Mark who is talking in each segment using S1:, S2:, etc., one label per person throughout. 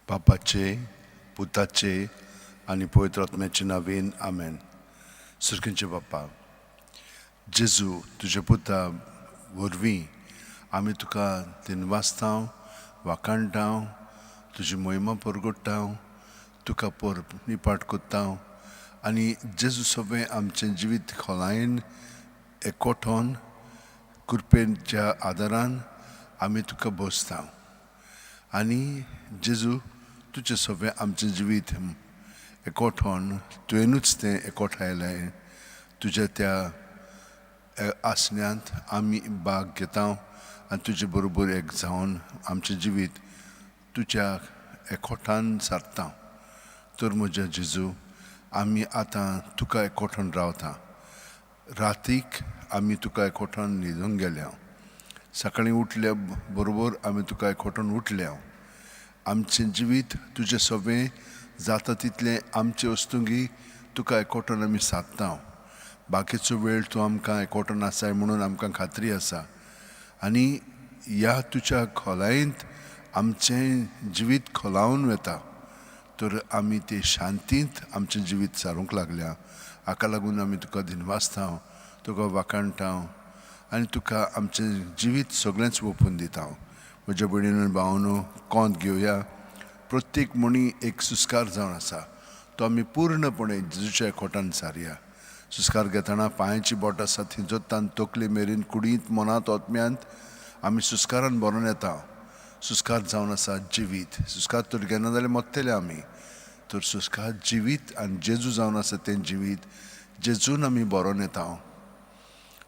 S1: बापाचे, पुताचे आनी पवित्र आत्म्याचे नांवेन, आमेन. सुरखेंचे बापा जेजू, तुज्या पुता वरवीं आमी तुका दिनवासता, वाखाणटा, तुजी मोहिमा परगट्टा, तुका पर निपाट कोत्ता आनी जेजू सगळें आमचें जिवीत खोलायेन एकोठोन कृपेच्या आदारान आमी तुका बसता. आनी जेजू, तुजें सगळें आमचें जिवीत एकोठोन तुवेंनूच तें एकोठायलें. तुज्या त्या आसण्यांत आमी भाग घेता आनी तुजे बरोबर एक जावन आमचें जिवीत तुज्या एकोठान सारता. तर म्हज्या जेजू, आमी आतां तुका एकोठान रावता. रातीक आमी तुका एकोठान न्हिदूंक गेल्या, सकाळीं उठल्या बरोबर आमी तुका एकोठान उठल्या. आमचें जिवीत तुजें सगळें जाता तितलें आमचे वस्तुंगी तुका एकोठान आमी सादता. बाकीचो वेळ तूं आमकां एकोठान आसाय म्हणून आमकां खात्री आसा. आनी ह्या तुज्या खोलायेंत आमचें जिवीत खोलावन वता, तर आमी ते शांतींत आमचें जिवीत सारूंक लागल्या. हाका लागून आमी तुका दिनवासता, तुका वाखाणटा आनी तुका आमचें जिवीत सगळेंच ओपून दिता. म्हज्या भयणीन भावानू, कोंत घेवया. प्रत्येक म्हणी एक सुस्कार जावन आसा, तो आमी पूर्णपणे जेजूच्या एकोठान सारया. सुस्कार घेतना पांयाची बोट आसा थंयचोतान तकले मेरेन कुडींत, मनांत, आत्म्यांत आमी सुस्कारान भरून येता. सुस्कार जावन आसा जिवीत. सुस्कार तर घेना जाल्यार मरतले आमी. तर सुस्कार जिवीत आनी जेजू जावन आसा तें जिवीत जेजून आमी भरोन येता.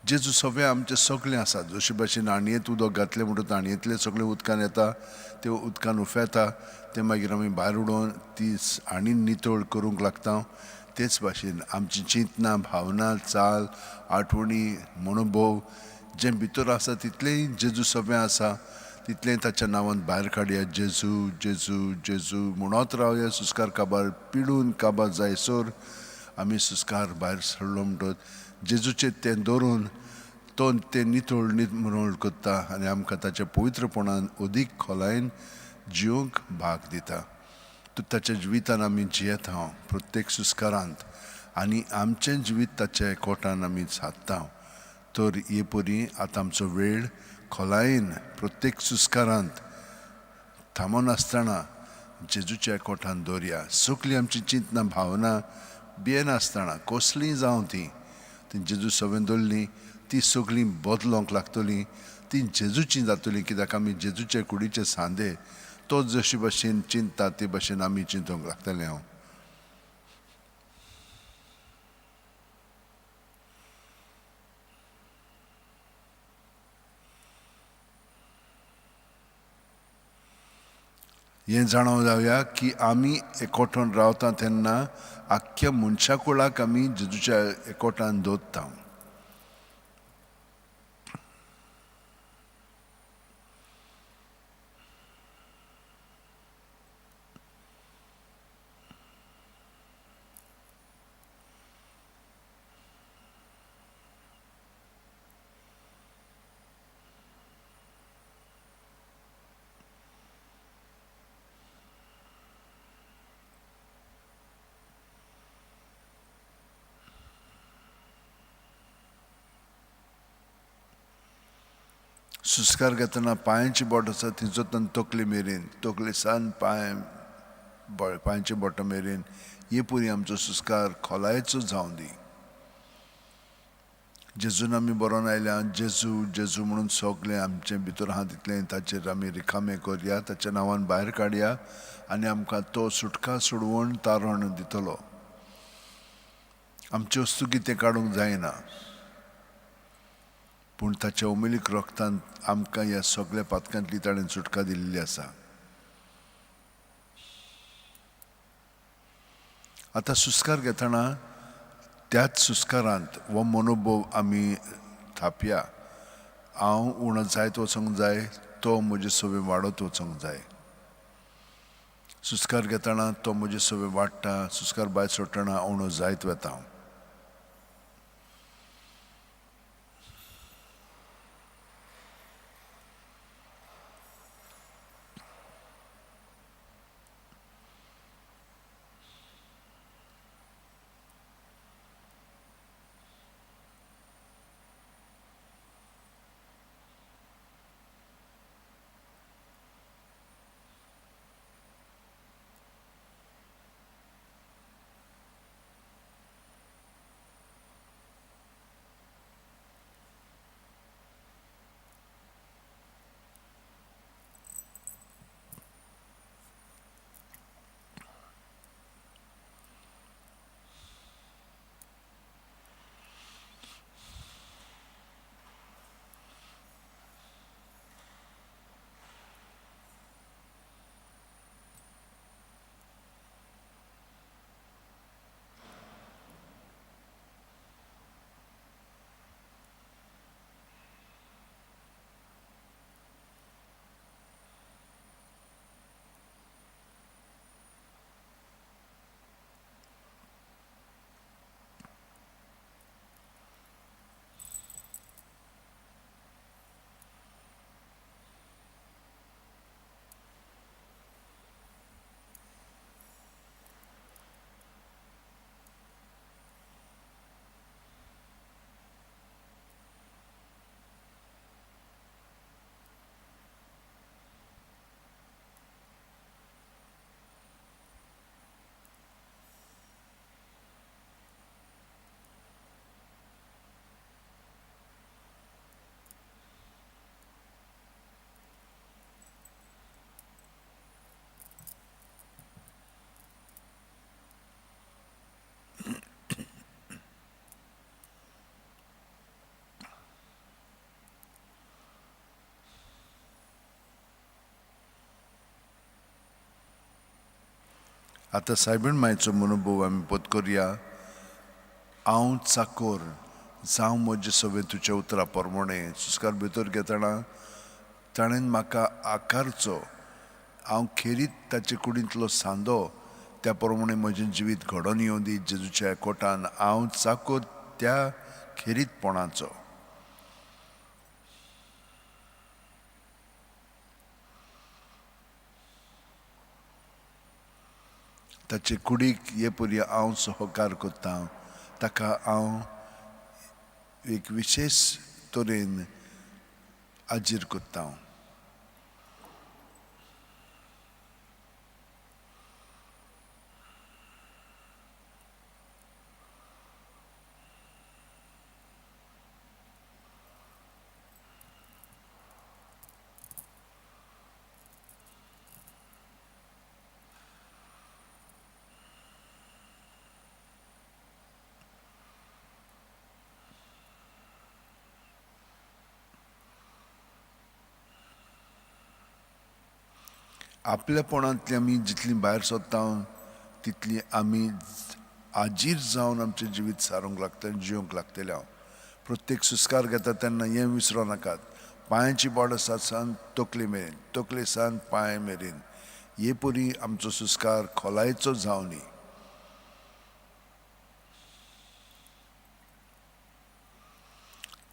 S1: जेजू सगळें आमचें सगळें आसा. जशे भाशेन आणयेंत उदक घातलें म्हणटकच आणयेंतलें सगळें उदकान येता, तें उदकान उफेता, तें मागीर आमी भायर उडोवन ती आणी नितळ करूंक लागता. तेच भाशेन आमची चिंतना, भावना, चाल, आठवणी, मनोभोव जें भितर आसा तितलेंय जेजू सगळें आसा तितलें ताच्या नांवान भायर काडया. जेजू जेजू जेजू म्हणत रावया. सुस्कार काबार पिडून काबार जायसर आमी सुस्कार भायर सरलो म्हणटकच जेजूचें तें दवरून तो तें नितळ निमळ करता आनी आमकां ताच्या पवित्रपणान अदीक खोलायेन जिवंक भाग दिता. तर ताच्या जिवितान आमी जियेता प्रत्येक सुस्कारांत आनी आमचें जिवीत ताच्या एकोठान आमी सादता. तर हे परी आतां आमचो वेळ खोलायेन प्रत्येक सुस्कारांत थांबनासतना जेजूच्या एकोठान दवरया. सगळीं आमची चिंतना, भावना भियेनासतना कसलीं जावं तीं ती जेजू सगळें दवरलीं, ती सगळीं बदलोंक लागतलीं, ती जेजूची जातलीं. कित्याक आमी जेजूचे कुडीचे सांदे, तो जशे भाशेन चिंतता ते भाशेन आमी चिंतूंक लागतले. हांव हें जाणा जावया की आमी एकोठान रावता तेन्ना आख्ख्या मनशा कुळाक आमी जेजूच्या एकोठान दवरता. सुस्कार घेतना पांयांची बोट आसा थंयचोतान तकले मेरेन, तकले सान पांय पांयच्या बोटां मेरेन हे परी आमचो सुस्कार खोलायेचो जावं दी. जेजून आमी बरोवन आयल्या, जेजू जेजू म्हणून सगळें आमचें भितर आहा तितलें ताचेर आमी रिकामें करया, ताच्या नांवान भायर काडया आनी आमकां तो सुटका, सोडवण, तारण दितलो. आमचे वस्तू कितें काडूंक जायना, पूण ताच्या उमेलीक रक्तान आमकां ह्या सगळ्या पातकांतली ताणें सुटका दिल्ली आसा. आतां सुस्कार घेतना त्याच सुस्कारांत हो मनोभोव आमी थापया. हांव उणो जायत वचोंक जाय, तो म्हजे सवे वाडत वचोंक जाय. सुस्कार घेतना तो म्हजे सवे वाडटा, सुस्कार भायर सोडटना उणो जायत वता. आतां सायबीण मायचो मनोभव आमी पोत करया. हांव चाकोर जावं म्हजे सगळें तुज्या उतरा प्रमाणे. सुस्कार भितर घेतना ताणें म्हाका आकारचो, हांव खेरीत ताचे कुडींतलो सांदो, त्या प्रमाणे म्हजें जिवीत घडोवन येवं दी जेजूच्या एकवटान. हांव चाकोर त्या खेरीतपणाचो. ताचे कुडीक हे परी हांव सहकार करता, ताका हांव एक विशेश तरेन आजीर करता. आपल्यापणांतली आमी जितली भायर सरता तितली आमी आजीर जावन आमचें जिवीत सारूंक लागता, जिवंक लागतलें. हांव प्रत्येक सुस्कार घेता तेन्ना हें विसरो नाकात, पांयांची बोट आसा सान तकले मेरेन, तकले सान पांय मेरेन, हे परी आमचो सुस्कार खोलायेचो जावनी.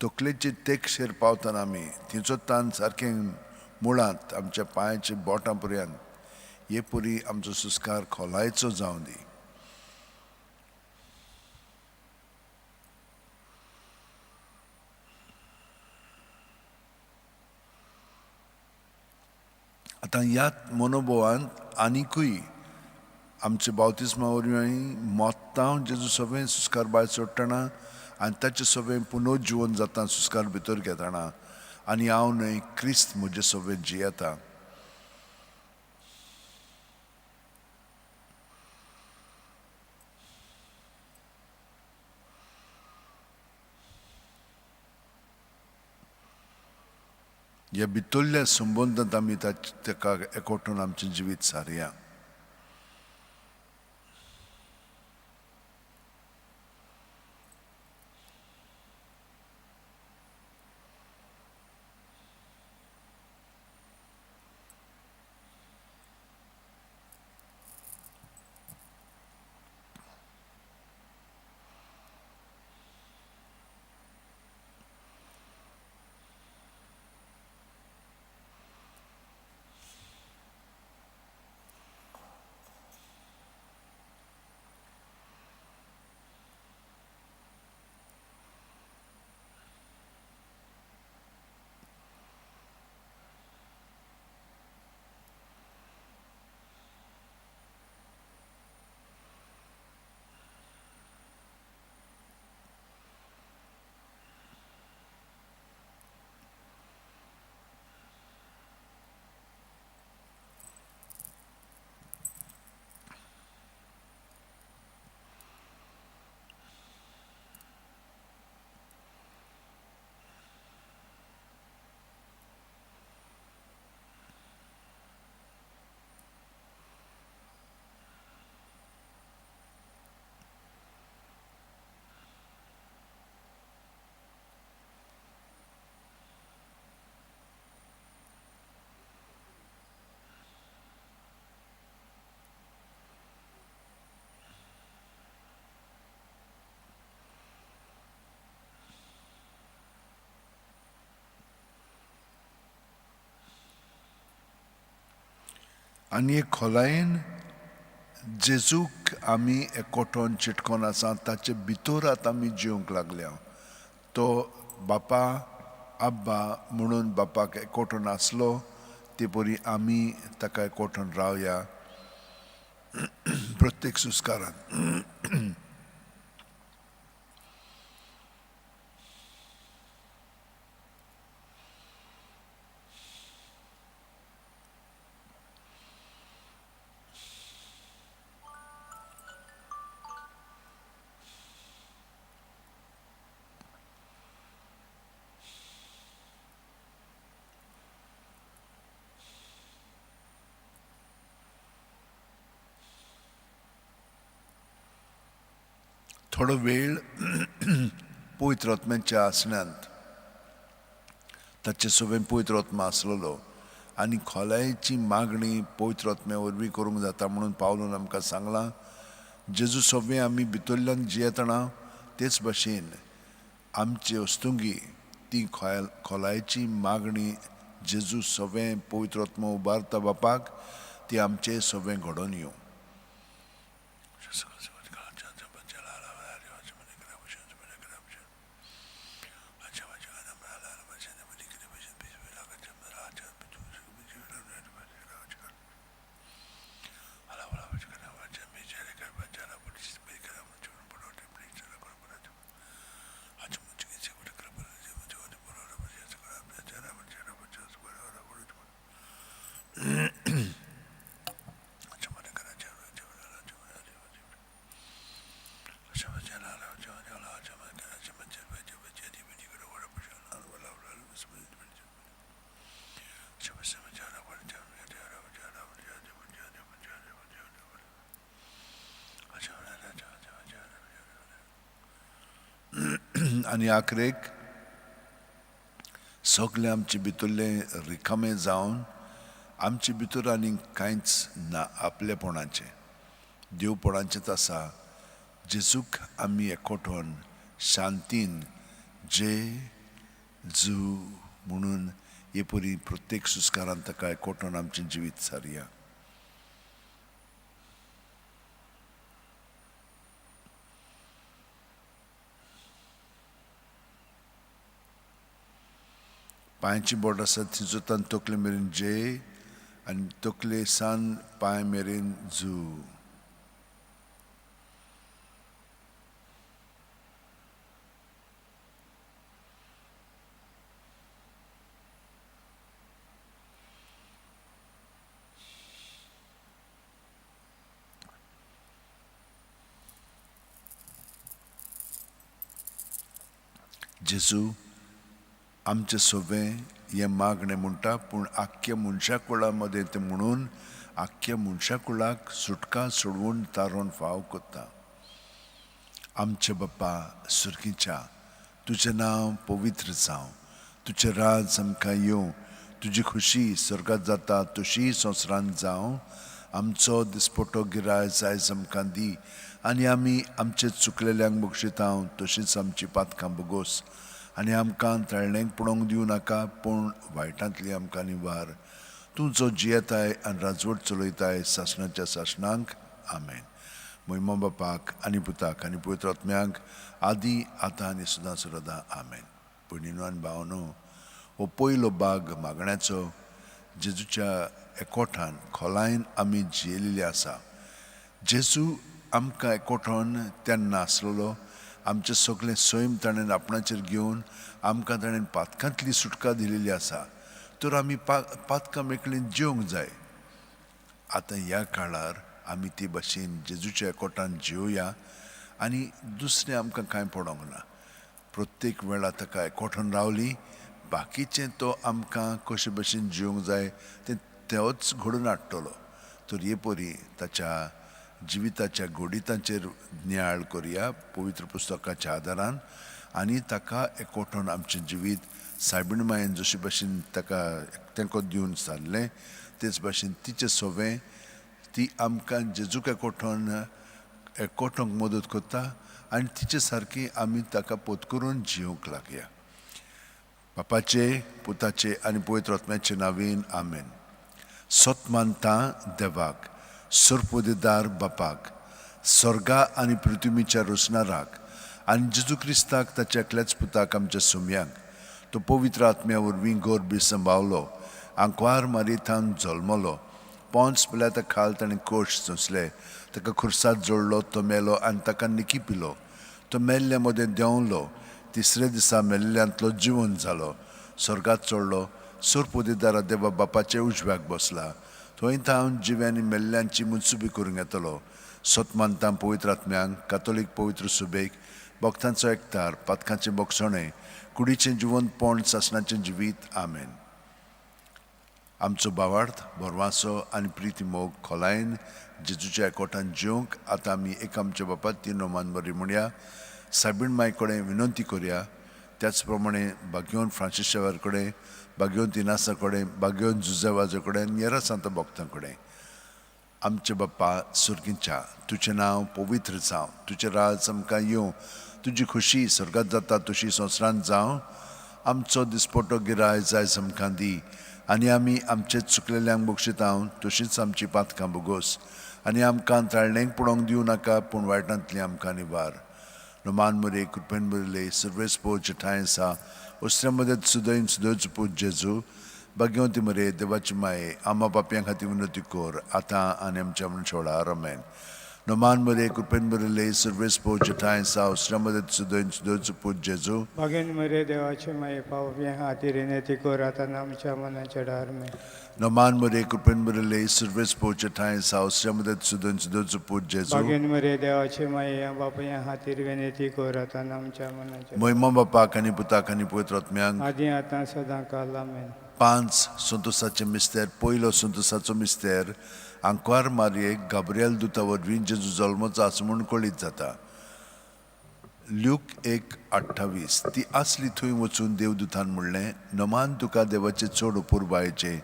S1: तकलेचे तेकशेर पावतना आमी थंयचो तान सारकें मुळांत आमच्या पांयाच्या बोटां पर्यंत, हे परी आमचो सुस्कार खोलायेचो जावं दी. आतां ह्या मनोभवांत आनिकूय आमच्या बावतिस्मा वरवीं मोत्तांव जेजू सगळें सुस्कार भायर सोडटना आनी ताचें सगळें पुनर्जिवन जाता सुस्कार भितर घेतना, आनी हांव न्हय क्रिस्त म्हजे सगळें जियेता. ह्या भितरल्या संबंदांत आमी ताका एकवटून आमचें जिवीत सारया. आनी एक खोलायेन जेजूक आमी एकवटोन चिटकोन आसा, ताचे भितर आतां आमी जिवंक लागल्या. तो बापा आब्बा म्हणून बापाक एकवटोन आसलो ते परी आमी ताका एकवटोन रावया प्रत्येक सुस्कारान. थोडो वेळ पवित्र आत्म्याच्या आसण्यांत ताचे सवें पवित्र आत्मा आसलेलो आनी खोलायेची मागणी पवित्र आत्म्या वरवीं करूंक जाता म्हणून पावलून आमकां सांगलां. जेजू सवें आमी भितरल्यान जियेतना तेच भशेन आमचे वस्तुंगी ती खोलायेची मागणी जेजू सवें पवित्र आत्मा उबारता बापाक ती आमचे सवें घडोवन येवं. आनी आखरेक सगळे आमचे भितरले रिकामे जावन आमचे भितर आनी कांयच ना आपलेपणाचें देवपणाचेंच आसा. जेजूक आमी एकवटून शांतीन जे जू म्हणून हे परी प्रत्येक सुस्कारान ताका एकवटून आमचें जिवीत सारया. पांयची बोट आसा थंयसर तकले मेरेन जे आनी तकले सान पांय मेरेन जू. जेजू आमचें सवें हें मागणें म्हणटा पूण आख्ख्या मनशाकुळा मदें तें म्हणून आख्ख्या मनशाकुळाक सुटका सोडवून तारोन फाव करता. आमचे बाप्पा सुर्गीच्या, तुजें नांव पवित्र जावं, तुजें राज आमकां येवं, तुजी खुशी स्वर्गात जाता तशी संवसारांत जावं. आमचो दिसपटो गिरायज आयज आमकां दी आनी आमी आमचे चुकलेल्यांक बक्षिता तशीच आमची पातकां बोगोस आनी आमकां तळणेक पळोवंक दिवं नाका पूण वायटांतली आमकां निवार. तूं जो जियेताय आनी राजवट चलयताय सासणाच्या सासणांक आमेन. म्हयमा बापाक आनी पुताक आनी पवित्र आत्म्यांक आदी आतां आनी सदां सदां आमेन. भयणीनो आनी भावनो, हो पयलो बाग मागण्याचो जेजूच्या एकवटान खोलायन आमी जियेलेली आसा. जेजू आमकां एकवटान तेन्ना आसलेलो आमचें सगळें सैम ताणें आपणाचेर घेवन आमकां ताणें पातकांतली सुटका दिलेली आसा. तर आमी पातकां मेकळीं जेवंक जाय. आतां ह्या काळार आमी ते भशेन जेजूच्या एकवटान जेवया आनी दुसरें आमकां कांय पडोंक ना. प्रत्येक वेळा ताका एकवटान रावली बाकीचें तो आमकां कशे भशेन जेवंक जाय तें तोच घडोवन हाडटलो. तर हे परी ताच्या जिविताच्या घडितांचेर नियाळ करया पवित्र पुस्तकाच्या आदारान आनी ताका एकवटून आमचें जिवीत सायबीण मायेन जशे भशेन ताका तेंको दिवन सारलें तेच भशेन तिचें सवें ती आमकां जेजूक एकवटून एकवटूंक मदत करता आनी तिचे सारकी आमी ताका पोत करून जिवंक लागया. बापाचे पुताचे आनी पवित्र आत्म्याचे नांवान आमेन. सत मानता देवाक, सर्पोदेदार बापाक, स्वर्गा आनी पृथ्वीच्या रचणाराक आनी जेजू क्रिस्ताक ताच्या एकल्याच पुताक आमच्या सुम्यांक, तो पवित्र आत्म्या वरवीं गर्भी संभावलो, आंकवार मारिथान जल्मलो, पोंच पिलाता खाल ताणें कोश सोंसले, ताका खुर्सात जोडलो, तो मेलो आनी ताका निकी पिलो, तो मेल्ल्या मदें देंवलो, तिसरे दिसा मेल्ल्यांतलो जिवन जालो, स्वर्गात चडलो, सर्पोदेदारा देवा बापाच्या उजव्याक बसला, थंय थावन जिव्यांनी मेल्ल्यांची मुनसुबी करूंक येतलो. सत मानता पवित्र आत्म्यांक, कातोलीक पवित्र सुबेक, भक्तांचो एकतार, पातकांचें बोगसणें, कुडीचें जिवंतपण, सासणाचें जिवीत आमेन. आमचो भावार्थ, भरवासो आनी प्रिती मोग खोलायेन जेजूच्या एकवटान जिवंक आतां आमी एक आमच्या बापा तीन नोमान बरी म्हणया, सायबीण माय कडेन विनंती करया. त्याच प्रमाणे भाग्योन फ्रांसीस शेवर कडेन, भाग्योन तिनासा कडेन, भाग्योन जुजेवाजा कडेन, येरा सांता भक्तां कडेन. आमचे बाप्पा सुर्गींच्या, तुजें नांव पवित्र जावं, तुजें राज आमकां येवं, तुजी खुशी स्वर्गात जाता तशी संवसारांत जावं. आमचो दिसपटो गिराय जाय आमकां दी, आनी आमी आमचे चुकलेल्यांक बक्षिता तशींच आमची पातकां बोगोस, आनी आमकां ताळणेक पडोवंक दिवं नाका, पूण वायटांतली आमकां निवार. नमान मरे, कृपेन बरले, सर्वेस पोच ठांय आसा, उसऱ्या मदत सुदैन सुदैचो पूत जेजू, भाग्यवंती मरे, देवाची माये, आमा पापयां खातीर विनंती कर आतां आनी आमच्या मनशा. रमेन. नमान मरे, कृपेन बरले, सर्वेस पोच ठांय आसा, उसऱ्या मदत सुदैन सुदैचो पूत जेजू,
S2: भागेन मरे, देवाचे माये, पावप्या खातीर विनंती कर आतां आमच्या मनाच्या डार में.
S1: नमान मरे, कृपेन बरले, सर्वेस पोच ठांय आसा, उसऱ्या मदत सुदैन सुदैचो पूत जेजू,
S2: भागेन मरे, देवाचे माये, बापया खातीर विनंती कर आतां आमच्या मनाच्या.
S1: महिमा बापाक आनी पुताक आनी पवित्र आत्म्यांक,
S2: आदी आतां सदां काल. आमेन.
S1: पांच संतोसाचे मिस्तेर. पयलो संतोसाचो मिस्तेर, आंकवार मारयेक गाब्रियल दुता वरवीं जेजू जल्मचो आसा म्हूण कळीत जाता. ल्यूक 1:28. ती आसली थंय वचून देवदूतान म्हणलें, नमान तुका, देवाचे चड अपुरबायेचें,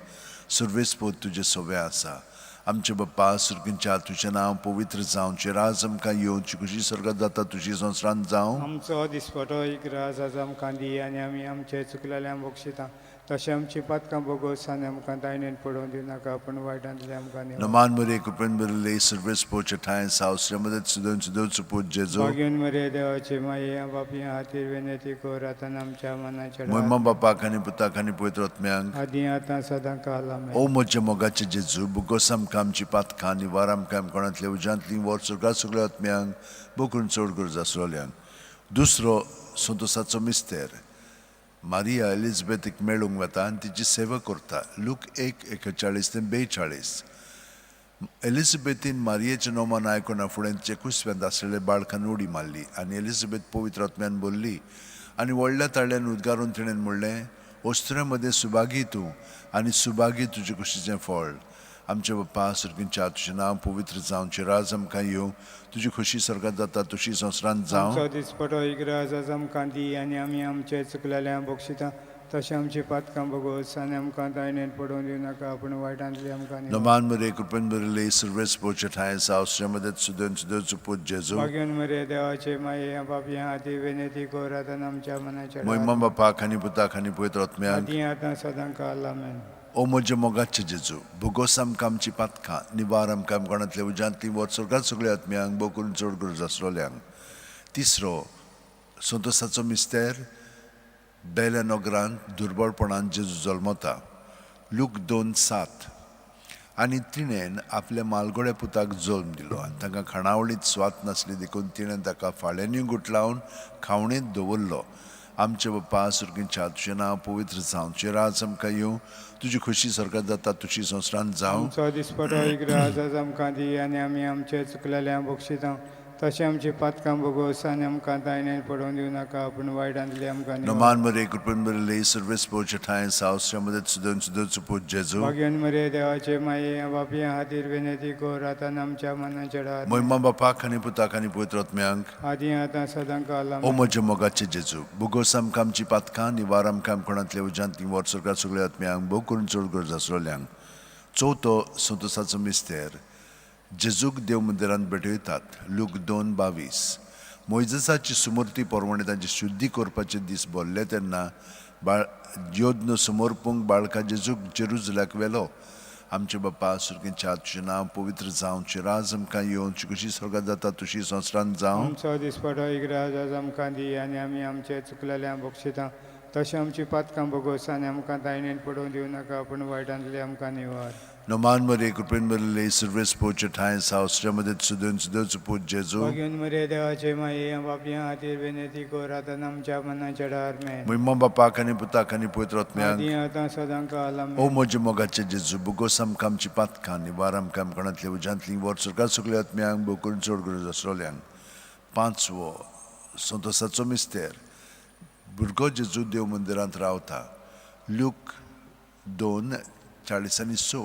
S1: सर्वेस्पोत तुजें सवें आसा. आमचे बाप्पा सुर्गींच्या, तुजें नांव पवित्र जावं, तुजें राज आमकां येवं, तुजी खुशी स्वर्गात जाता तुजी संवसारांत जावं.
S2: आमचो दिसपटो एक राज आज आमकां दी, आनी आमी आमचे चुकलेल्यांक बक्षिता तशें आमची पातकां बोगोस, आनी आमकां दायनेन पडोवन दिवनाका, पूण वायटांतले आमकां निवार.
S1: नमान मरे, कृपेन बरले, सर्वेस्पोत ठांय आसा, मदत सुदन सुदोचो पूत जेजू,
S2: भाग्योन मरे, देवाचे माये, बापया खातीर विनंती कर आतां आमच्या मनाच्या.
S1: महिमा बापाक आनी पुताक आनी पवित्र आत्म्यांक,
S2: आदी आतां सदां काल. आमेन.
S1: ओ म्हज्या मोगाचे जेजू, बुगोस आमकां आमची पातकां, निवार आमकां कोणांतल्या उज्यांतलीं, वर स्वर्गात सगळ्या आत्म्यांक, बोकून चड गरज आसलोल्यांक. दुसरो संतोसाचो मिस्तेर, मारिया एलिजबेथीक मेळूंक वता आनी तिची सेवा करता. लूक 1:41 ते 42. एलिझाबेथीन मारियेचें नोमान आयकून फुडें तिचे कुसव्यांत आसलेल्या बाळकान उडी मारली, आनी एलिझाबेथ पवित्र आत्म्यान बोल्ली आनी व्हडल्या ताळ्यान उद्गारून तिणें म्हणलें, वस्त्र्या मदें सुभागी तूं आनी सुभागी तुजे कुशीचें फळ. आमचे बाप्पा सुर्गींच्या, तुजें नांव पवित्र जावं, तुजें राज आमकां येवं, तुजी खुशी स्वर्गात जाता तशी संवसारांत जावं.
S2: आमचो दिसपटो एक राज आज आमकां दी, आनी आमी आमचे चुकलेल्यांक बक्षिता तशें आमची पातकां बोगोस, आनी आमकां दायनेन पडोवन दिवनाका, पूण वायटांतली आमकां निवार.
S1: नमान मरे, कृपेन बरले, सर्वेस पोचे ठांय आसा, मदत सुदन सुदोचो पूत जेजू,
S2: भाग्योन मरे, देवाचे माये, बापया खातीर विनंती कर आतां आमच्या मनाच्या.
S1: महिमा बापाक आनी पुताक आनी पवित्र आत्म्यांक,
S2: आदी आतां सदां काल. आमेन.
S1: ओ म्हज्या मोगाचे जेजू, भोगोस आमकां आमची पातकां, निवार आमकां कोणांतल्या उज्यांतली, वर स्वर्गात सगळ्या आत्म्यांक, बोकून चड गरज आसलोल्यांक. तिसरो संतोसाचो मिस्तेर, बेल्या नगरांत दुर्बळपणान जेजू जल्मता. लूक 2:7. आनी तिणें आपल्या मालगोड्या पुताक जल्म दिलो, आनी तांकां खाणावळींत स्वात नासली देखून तिणें ताका फाळ्यांनी गुटलावन खावणेंत दवरलो. आमचे बाप्पा सुर्गींच्या, तुजें नांव पवित्र जावं, तुजें राज आमकां येवं, तुजी खुशी स्वर्गात जाता तुजी संवसारांत जावं.
S2: आमचो दिसपटो एक राज आज आमकां दी, आनी आमी आमचे चुकलेल्यांक बक्षिता तशें आमची पातकां बोगोस, आनी आमकां दायनेन पडोवन दिवनाका, पूण वायटांतली आमकां निवार.
S1: नमान मरे, कृपेन बरले, सर्वेस पोचे ठांय आसा, मदत सुदन सुदोचो पूत जेजू,
S2: भाग्योन मरे, देवाचे माये, बापया खातीर विनंती कर आतां आमच्या मनाच्या डार.
S1: महिमा बापाक आनी पुताक आनी पवित्र आत्म्यांक,
S2: आदी आतां सदां काल.
S1: ओ म्हज्या मोगाचे जेजू, भोगोस आमकां आमची पातकां, निवार आमकां कोणांतल्या उज्यांतली, वर स्वर्गात सगळ्या आत्म्यांक, भोग करून चड गरज आसलोल्यांक. चवथो संतोसाचो मिस्तेर, जेजूक देव मंदिरांत भेटयतात. लूक 2:22. मोयजेसाची सुमूर्ती परवणे तांची शुद्धी करपाचे दीस भरले तेन्ना बाळ योज्ञ समर्पूंक बाळका जेजूक जेरुजल्याक व्हेलो. आमचे बाप्पा सुर्गींच्या, तुजें नांव पवित्र जावं, तुजें राज आमकां येवं, तुजी खुशी स्वर्गात जाता तुशी संवसारांत जावं.
S2: आमचो दिसपटो एक राज आज आमकां दी, आनी आमी आमचे चुकलेल्यांक बक्षिता तशें आमची पातकां बोगोस, आनी आमकां दायनेन पडोवन दिवनाका, पूण वायटांतली आमकां निवार.
S1: नमान मरे, कृपेन बरले, सर्वेस पोचे ठांय आसा, मदत सुदन सुदोचो पूत जेजू,
S2: भाग्योन मरे, देवाचे माये, बापया खातीर विनंती कर आतां आमच्या मनाच्या डार में.
S1: महिमा बापाक आनी पुताक आनी पवित्र आत्म्यांक,
S2: आदी आतां सदां काल.
S1: ओ
S2: आमेन.
S1: म्हज्या मोगाचे जेजू, भोगोस आमकां आमची पातकां, निवार आमकां कोणांतल्या उज्यांतली, वर स्वर्गात सगळ्या आत्म्यांक, भोग करून चड गरज आसलोल्यांक. पांचवो संतोसाचो मिस्तेर, भुरगो जेजू देव मंदिरांत रावता. लूक 2 40 आनी 6.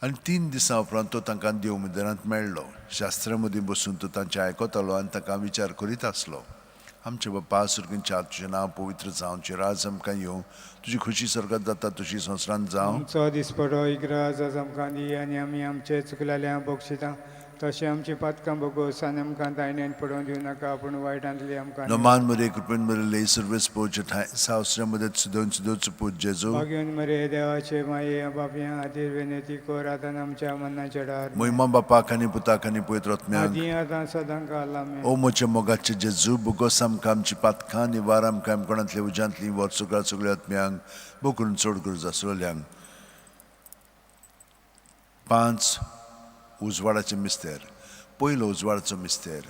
S1: आनी 3 दिसां उपरांत तो तांकां देव मंदिरांत मेळ्ळो. शास्त्रा मदीं बसून तो तांचें आयकतालो आनी तांकां विचार करीत आसलो. आमचे बापा सर्गींच्या, तुजें नांव पवित्र जावं, राज आमकां येवं, तुजी खुशी स्वर्गात जाता तशी संवसारांत जावं.
S2: आमचो दिसपडो इग्राज आज आमकां दी आनी आमी आमचे चुकलेल्या बक्षितां तशें आमची पातकां भोगोस आनी आमकां दायण्यान पडोवन दिवं नाका, पूण वायटांतली आमकां निवार.
S1: नमान मरे, कृपेन बरले, सर्वेस पोवचे ठांय सावसऱ्या मदत सुदोन सुदोचो पूत जेजू.
S2: भाग्योन मरे देवाचे माये बापया खातीर विनंती कर आतां आमच्या मरणाच्या वेळार.
S1: मोहिमा बापाक आनी पुताक आनी पवित्र आत्म्याक.
S2: आदी आतां सदां काल, आमेन.
S1: ओ म्हज्या मोगाचे जेजू, बोगोस आमकां आमची पातकां, निवार आमकां कोणांतल्या उज्यांतली, वर सगळ्या सगळ्या आत्म्यांक, बोकरून चड गरज आसलेल्यांक. 5 उजवाडाचे मिस्तेर. पयलो उजवाडाचो मिस्तेर,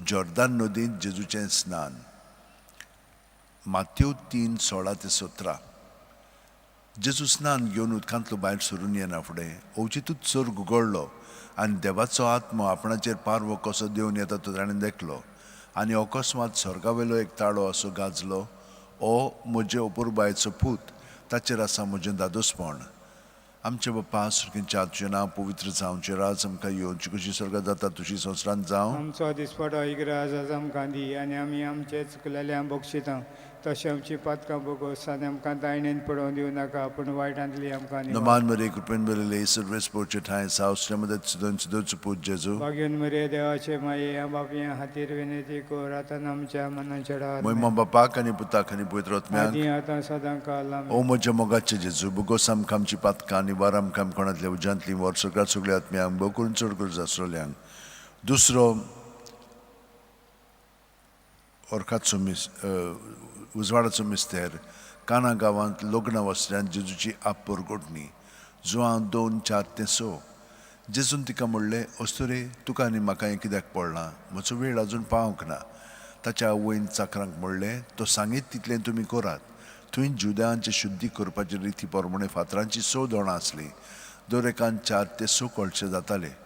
S1: जॉर्दान नदींत जेजूचें स्नान. मात्यो 3:16 ते 17. जेजू स्नान घेवन उदकांतलो भायर सरून येना फुडें अवचितूच सर्ग उगडलो आनी देवाचो आत्मो आपणाचेर पारवो कसो देंवन येता तो ताणें देखलो. आनी अकस्मात स्वर्गावेलो एक ताळो असो गाजलो, ओ म्हजे अपुरबायेचो पूत, ताचेर आसा म्हजें दादोसपण. आमचे बापा सर्गींच्या, तुजें नांव पवित्र जावचें, राज आमकां येवचें, कशी स्वर्गात जाता तशी संवसारांत जावं.
S2: आमचो दिसपडो इग्राज आज आमकां दी आनी आमी आमचे चुकलेल्या बक्षितां तशें आमची पातकां भोगोस आनी आमकां दायणेन पडोवन दिवं नाका, पूण वायटांतली आमकां निवार.
S1: नमान मरे, कृपेन बरले, सर्वेस पोवचे ठांय सावसऱ्या मदत सुदोन सुदोचो पूत जेजू.
S2: भाग्योन मरे देवाचे माये बापया खातीर विनंती कर आतां आमच्या मरणाच्या वेळार.
S1: मोहिमा बापाक आनी पुताक आनी पवित्र आत्म्याक.
S2: आदी आतां सदां काल,
S1: ओ
S2: आमेन.
S1: म्हज्या मोगाचे जेजू, बोगोस आमकां आमची पातकां, निवार आमकां कोणांतल्या उज्यांतली, वर सगळ्या सगळ्या आत्म्यांक, बोकरून चड गरज आसलेल्यांक. दुसरो ओरखाचो मिस उजवाडाचो मिस्तेर, काना गांवांत लग्न वसऱ्यांत जेजूची आपपरगोटणी. जुवां 2:4 ते 6. जेजून तिका म्हणलें, अस्तुरे, तुका आनी म्हाका हें कित्याक पडलां? म्हजो वेळ अजून पावंक ना. ताच्या आवयन चाकरांक म्हणलें, तो सांगीत तितलें तुमी करात. थंय जुद्यांचे शुद्धी करपाचे रिती प्रमाणे फातरांची 6 दोणां आसलीं. दर एकान 4 ते 6 कळशे जाताले.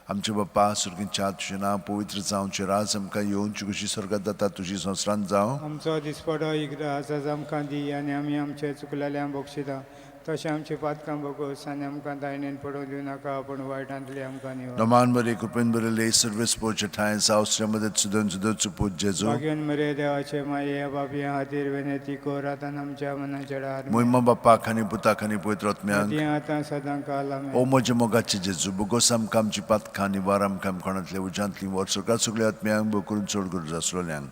S1: आमचे बापा सर्गींच्या, तुजें नांव पवित्र जावचें, राज आमकां येवचें, कशी स्वर्गात जाता तशी संवसारांत जावं.
S2: आमचो दिसपडो इग्राज आज आमकां दी आनी आमी आमचे चुकलेल्या बक्षितां तशें आमची पातकां भोगोस आनी आमकां दायणेन पडोवन दिवं नाका, पूण वायटांतली आमकां निवार.
S1: नमान मरे, कृपेन बरले, सर्वेस पोवचे ठांय सावसऱ्या मदत सुदोन सुदोचो पूत जेजू.
S2: भाग्योन मरे देवाचे माये बापया खातीर विनंती कर आतां आमच्या मरणाच्या वेळार.
S1: मोहिमा बापाक आनी पुताक आनी पवित्र आत्म्याक.
S2: आदी आतां सदां काल,
S1: ओ
S2: आमेन.
S1: म्हज्या मोगाचे जेजू, बोगोस आमकां आमची पातकां, निवार आमकां कोणांतल्या उज्यांतली, वर सगळ्या सगळ्या आत्म्यांक, बोकरून चड गरज आसलेल्यांक.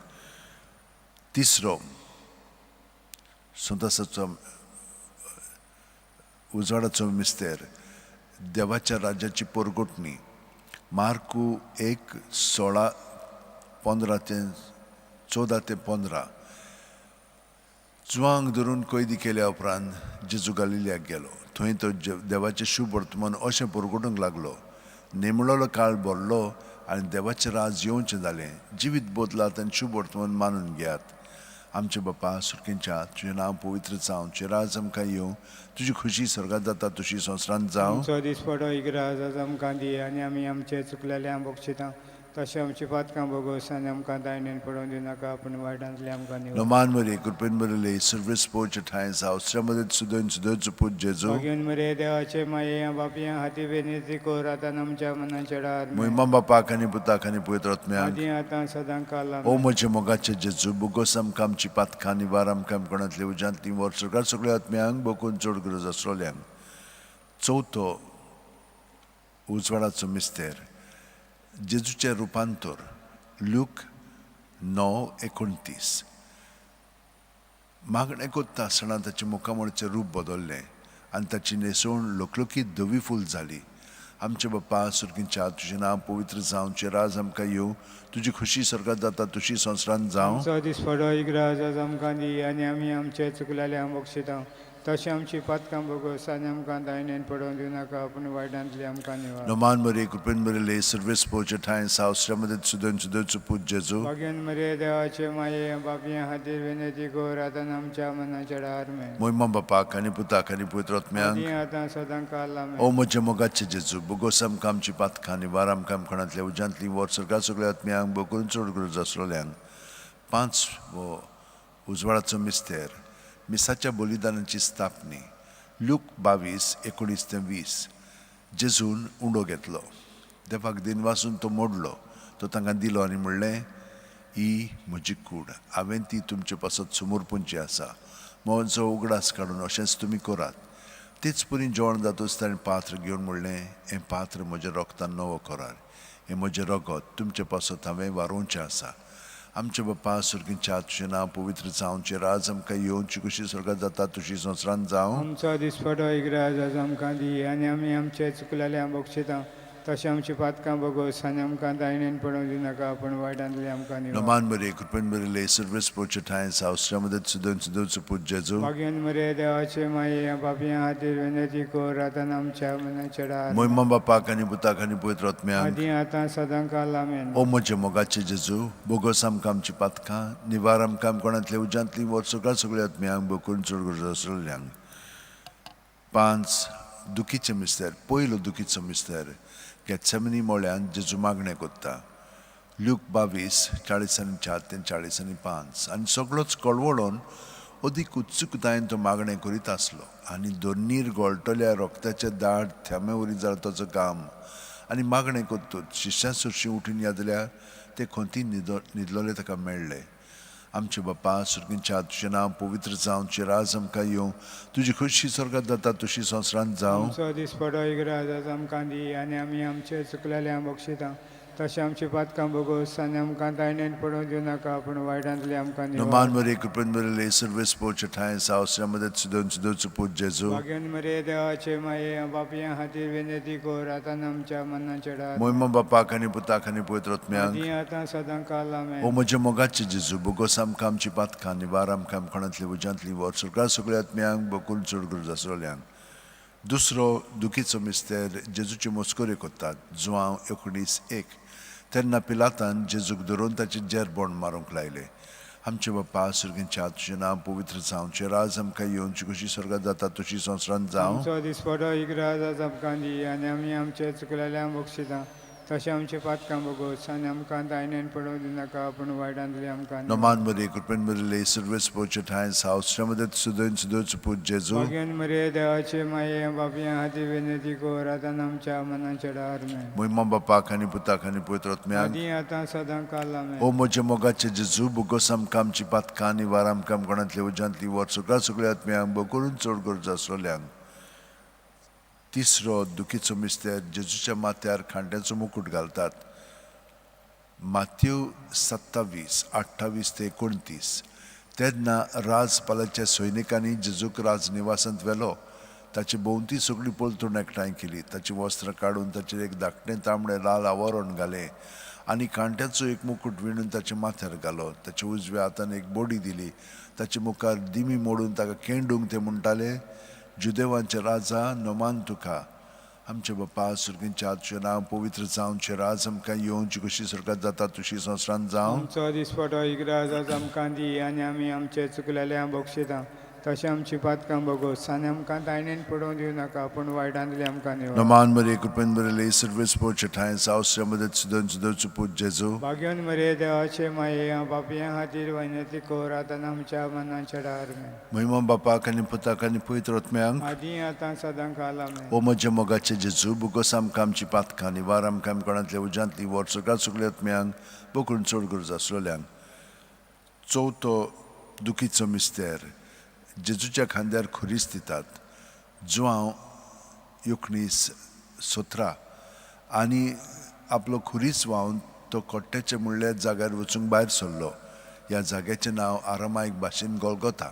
S1: तिसरो संतासाचो उजवाडाचो मिस्तेर, देवाच्या राज्याची पोरगोटणी. मार्कू 1:16 15 ते 14 ते 15. जुवांक धरून कैदी केल्या उपरांत जेजू गालिलियाक गेलो. थंय तो देवाचें शुभ वर्तमान अशें परगटूंक लागलो, नेमळोलो काळ भरलो आनी देवाचें राज येवचें जालें. जिवीत बदलात आनी शुभ वर्तमान मानून घेयात. आमचे बापा सुरखेंच्या, तुजें नांव पवित्र जावं, तुजें राज आमकां येवं, तुजी खुशी स्वर्गात जाता तशी संवसारांत जावं.
S2: आमचो दिसपडो इग्राज आज आमकां दी आनी आमी आमचे चुकलेल्या बक्षितां तशें आमची पातकां भोगोस आनी आमकां दायणेन पडोवन दिवं नाका, पूण वायटांतली आमकां निवार.
S1: नमान मरे, कृपेन बरले, सर्वेस पोवचे ठांय सावसऱ्या मदत सुदोन सुदोचो पूत जेजू.
S2: भाग्योन मरे देवाचे माये बापया हाती विनंती कर आतां आमच्या मरणाच्या वेळार.
S1: मोहिमा बापाक आनी पुताक आनी पवित्र आत्म्याक.
S2: आदी आतां सदां काल,
S1: ओ
S2: आमेन.
S1: म्हज्या मोगाचे जेजू, बोगोस आमकां आमची पातकां, निवार आमकां कोणांतल्या उज्यांतली, वर सगळ्या सगळ्या आत्म्यांक, बोकून चड गरज आसलेल्यांक. चवथो उजवाडाचो मिस्तेर, जेजूचें रुपांतर. लूक 9:29. मागणें कोत्ता आसतना ताचें मुखामळचें रूप बदल्लें आनी ताची न्हेसवण लकलकीत धवी फूल जाली. आमचे बापा सर्गींच्या, तुजें नांव पवित्र जावं, तुजें राज आमकां येवं, तुजी खुशी स्वर्गात जाता तशी संवसारांत जावं.
S2: आमचो दिसपडो इग्राज आज आमकां दी आनी आमी आमचे चुकलेल्या बक्षितां तशें आमची पातकां भोगोस आनी आमकां दायणेन पडोवन दिवं नाका, पूण वायटांतली आमकां निवार.
S1: नमान मरे, कृपेन बरले, सर्वेस पोवचे ठांय सावसऱ्या मदत सुदोन सुदोचो पूत जेजू.
S2: भाग्योन मरे देवाचे माये बापया खातीर विनंती कर आतां आमच्या मरणाच्या वेळार, आमेन.
S1: मोहिमा बापाक आनी पुताक आनी पवित्र आत्म्याक.
S2: आदी आतां सदां काल, आमेन.
S1: ओ म्हज्या मोगाचे जेजू, बोगोस आमकां आमची पातकां, निवार आमकां कोणांतल्या उज्यांतली, वर सगळ्या सगळ्या आत्म्यांक, बोकरून चड गरज आसलेल्यांक. 5 वो उजवाडाचो मिस्तेर, मिसाच्या बलिदानाची स्थापनी. लूक 22:19-20. जेजून उंडो घेतलो, देवाक दिनवासून तो मोडलो, तो तांकां दिलो आनी म्हणलें, ही म्हजी कूड, हांवें ती तुमचे पासत समर्पूंची आसा. म्हजो उगडास काडून अशेंच तुमी करात. तेच परी जेवण जातच ताणें पात्र घेवन म्हणलें, हें पात्र म्हज्या रोगतान नवो करार, हें म्हजें रगत तुमचे पासत हांवें वारोवचें आसा. आमचे बापा स्वर्गीच्या, तुजें नांव पवित्र जावचें, राज आमकां येवची, कशी स्वर्गात जाता तशी संवसारांत जावं.
S2: आमचो दिसपटो इग्राज आज आमकां दी आनी आमी आमचे चुकलेल्या बक्षिता तशें आमची पातकां भोगोस आनी आमकां दायणेन पडोवंक दिनाका, पूण वायटांतली आमकां निवार.
S1: नमान मरे, कृपेन बरेले, सर्वेस पोचे ठांय सावसऱ्या मदत सुदन सुदोचो पूत जेजू.
S2: भाग्यान मरे देवाचे माये पापयां खातीर विनंती कर आतां आमच्या मनाच्या डार.
S1: मोहिमा बापाक आनी पुताक आनी पवित्र आत्म्याक.
S2: आदी आतां सदां काल, आमेन.
S1: ओ म्हज्या मोगाचे जेजू, बोगोस आमकां आमची पातकां, निवार आमकां कोणांतल्या उज्यांतली, वर सगळ्या सगळ्या आत्म्यांक बोकून चड गरज आसलेल्यांक. 5 दुखीचे मिस्तेर. पयलो दुखीचो मिस्तेर, गेत्सेमनी मोळ्यान जेजू मागणें कोत्ता. लूक 22:44-45. आनी सगळोच कळवळोन अदीक उत्सुकतायेन तो मागणें करीत आसलो आनी दोनीर गळटल्या रोगताचे दाट थेंबे वरी जालो ताचो घाम. आनी मागणें करतूच शिश्यां सरशीं उठून या जाल्यार ते खंती न्हिदलोले ताका मेळ्ळे. आमचे बापा स्वर्गीच्या, तुजें नांव पवित्र जावं, तुजें राज आमकां येवं, तुजी खोशी स्वर्गात जाता तशी संवसारांत जावं.
S2: आमचो दिसपटो इग्राज आज आमकां दी आनी आमी आमचे चुकलेल्या बक्षिता तशें आमची पातकां भोगोस आनी आमकां दायणेन पडोवंक दिवनाका, पूण वायटांतली आमकां निवार.
S1: नमान मरे, कृपेन बरेले, सर्वेस पोचे ठांय सावसऱ्या मदत सुदन सुदोचो पूत जेजू.
S2: भाग्यान मरे देवाचे माये पापयां खातीर विनंती कर आतां आमच्या मनाच्या डार.
S1: मोहिमा बापाक आनी पुताक आनी पवित्र आत्म्याक.
S2: आदी आतां सदां काल, आमेन.
S1: ओ म्हज्या मोगाचे जेजू, बोगोस आमकां आमची पातकां, निवार आमकां कोणांतली उज्यांतली, वर सगळ्या सगळ्या आत्म्यांक बोकून चड गरज आसलेल्यांक. दुसरो दुखीचो मिस्तेर, जेजूच्यो मस्कऱ्यो करतात. जुआंव 19:1. तेन्ना पिलातान जेजूक धरून ताचेर जेरबोण मारूंक लायलें. आमचे बापा स्वर्गीच्या, तुजें नांव पवित्र जावचें, राज आमकां येवचें, कशी स्वर्गात जाता तशी संवसारांत जावं.
S2: आमचो दिसपटो इग्राज आज आमकां दी आनी आमी आमचे चुकलेल्या बक्षिता तशें आमची पातकां भोगोस आनी आमकां दायणेन पडोवंक दिनाका, पूण वायटांतली आमकां निवार.
S1: नमान मरे, कृपेन बरेले, सर्वेस पोचे ठांय सावसऱ्या मदत सुदन सुदोचो पूत जेजू.
S2: भाग्यान मरे देवाचे माये पापयां खातीर विनंती कर आतां आमच्या मनाच्या डार, आमेन.
S1: मोहिमा बापाक आनी पुताक आनी पवित्र आत्म्याक.
S2: आदी आतां सदां काल, आमेन.
S1: ओ म्हज्या मोगाचे जेजू, बोगोस आमकां आमची पातकां, निवार आमकां कोणांतल्या उज्यांतली, वर सगळ्या सगळ्या आत्म्यांक बोकरून चड गरज आसलेल्यांक. तिसरो दुखीचो मिस्तेर, जेजूच्या माथ्यार खांड्याचो मुकूट घालतात. माथ्यू 27:28-29. तेन्ना राजपालाच्या सैनिकांनी जेजूक राजनिवासांत व्हेलो. ताची भोंवती सगळी पलतूण एकठांय केली. ताची वस्त्रां काडून ताचेर एक धाकटें तांबडें लाल आवरण घालें आनी कांट्याचो एक मुकूट विणून ताच्या माथ्यार घालो. ताच्या उजव्या हातान एक बोडी दिली. ताचे मुखार दिमी मोडून ताका केंडूंक ते म्हणटाले, जुदेवांचे राजा नमान तुका. आमचे बापा स्वर्गीच्या, तुजें नांव पवित्र जावचें, राज आमकां येवचें, कशी स्वर्गात जाता तशी संवसारांत जावं.
S2: आमचो दिसपटो इग्राज आज आमकां दी आनी आमी आमचे चुकलेल्या बक्षिता तशें आमची पातकां भोगोस आनी आमकां दायणेन पडोवंक दिवनाका, पूण वायटांतली आमकां निवार.
S1: नमान मरे, कृपेन बरेले, सर्वेस पोचे ठांय सावसऱ्या मदत सुदन सुदोचो पूत जेजू.
S2: भाग्यान मरे देवाचे माये पापयां खातीर विनंती कर आतां आमच्या मनाच्या डार, आमेन.
S1: मोहिमा बापाक आनी पुताक आनी पवित्र आत्म्याक.
S2: आदी आतां सदां काल, आमेन.
S1: ओ म्हज्या मोगाचे जेजू, बोगोस आमकां आमची पातकां, निवार आमकां कोणांतल्या उज्यांतली, वर सगळ्या सगळ्या आत्म्यांक बोकून चड गरज आसलेल्यांक. चवथो दुखीचो मिस्तेर, जेजूच्या खांद्यार खुरीस दितात. जुआंव 19:17. आनी आपलो खुरीस व्हांवन तो कोट्ट्याच्या म्हणल्या जाग्यार वचूंक भायर सरलो. ह्या जाग्याचें नांव आरामायक भाशेन गोलगोता.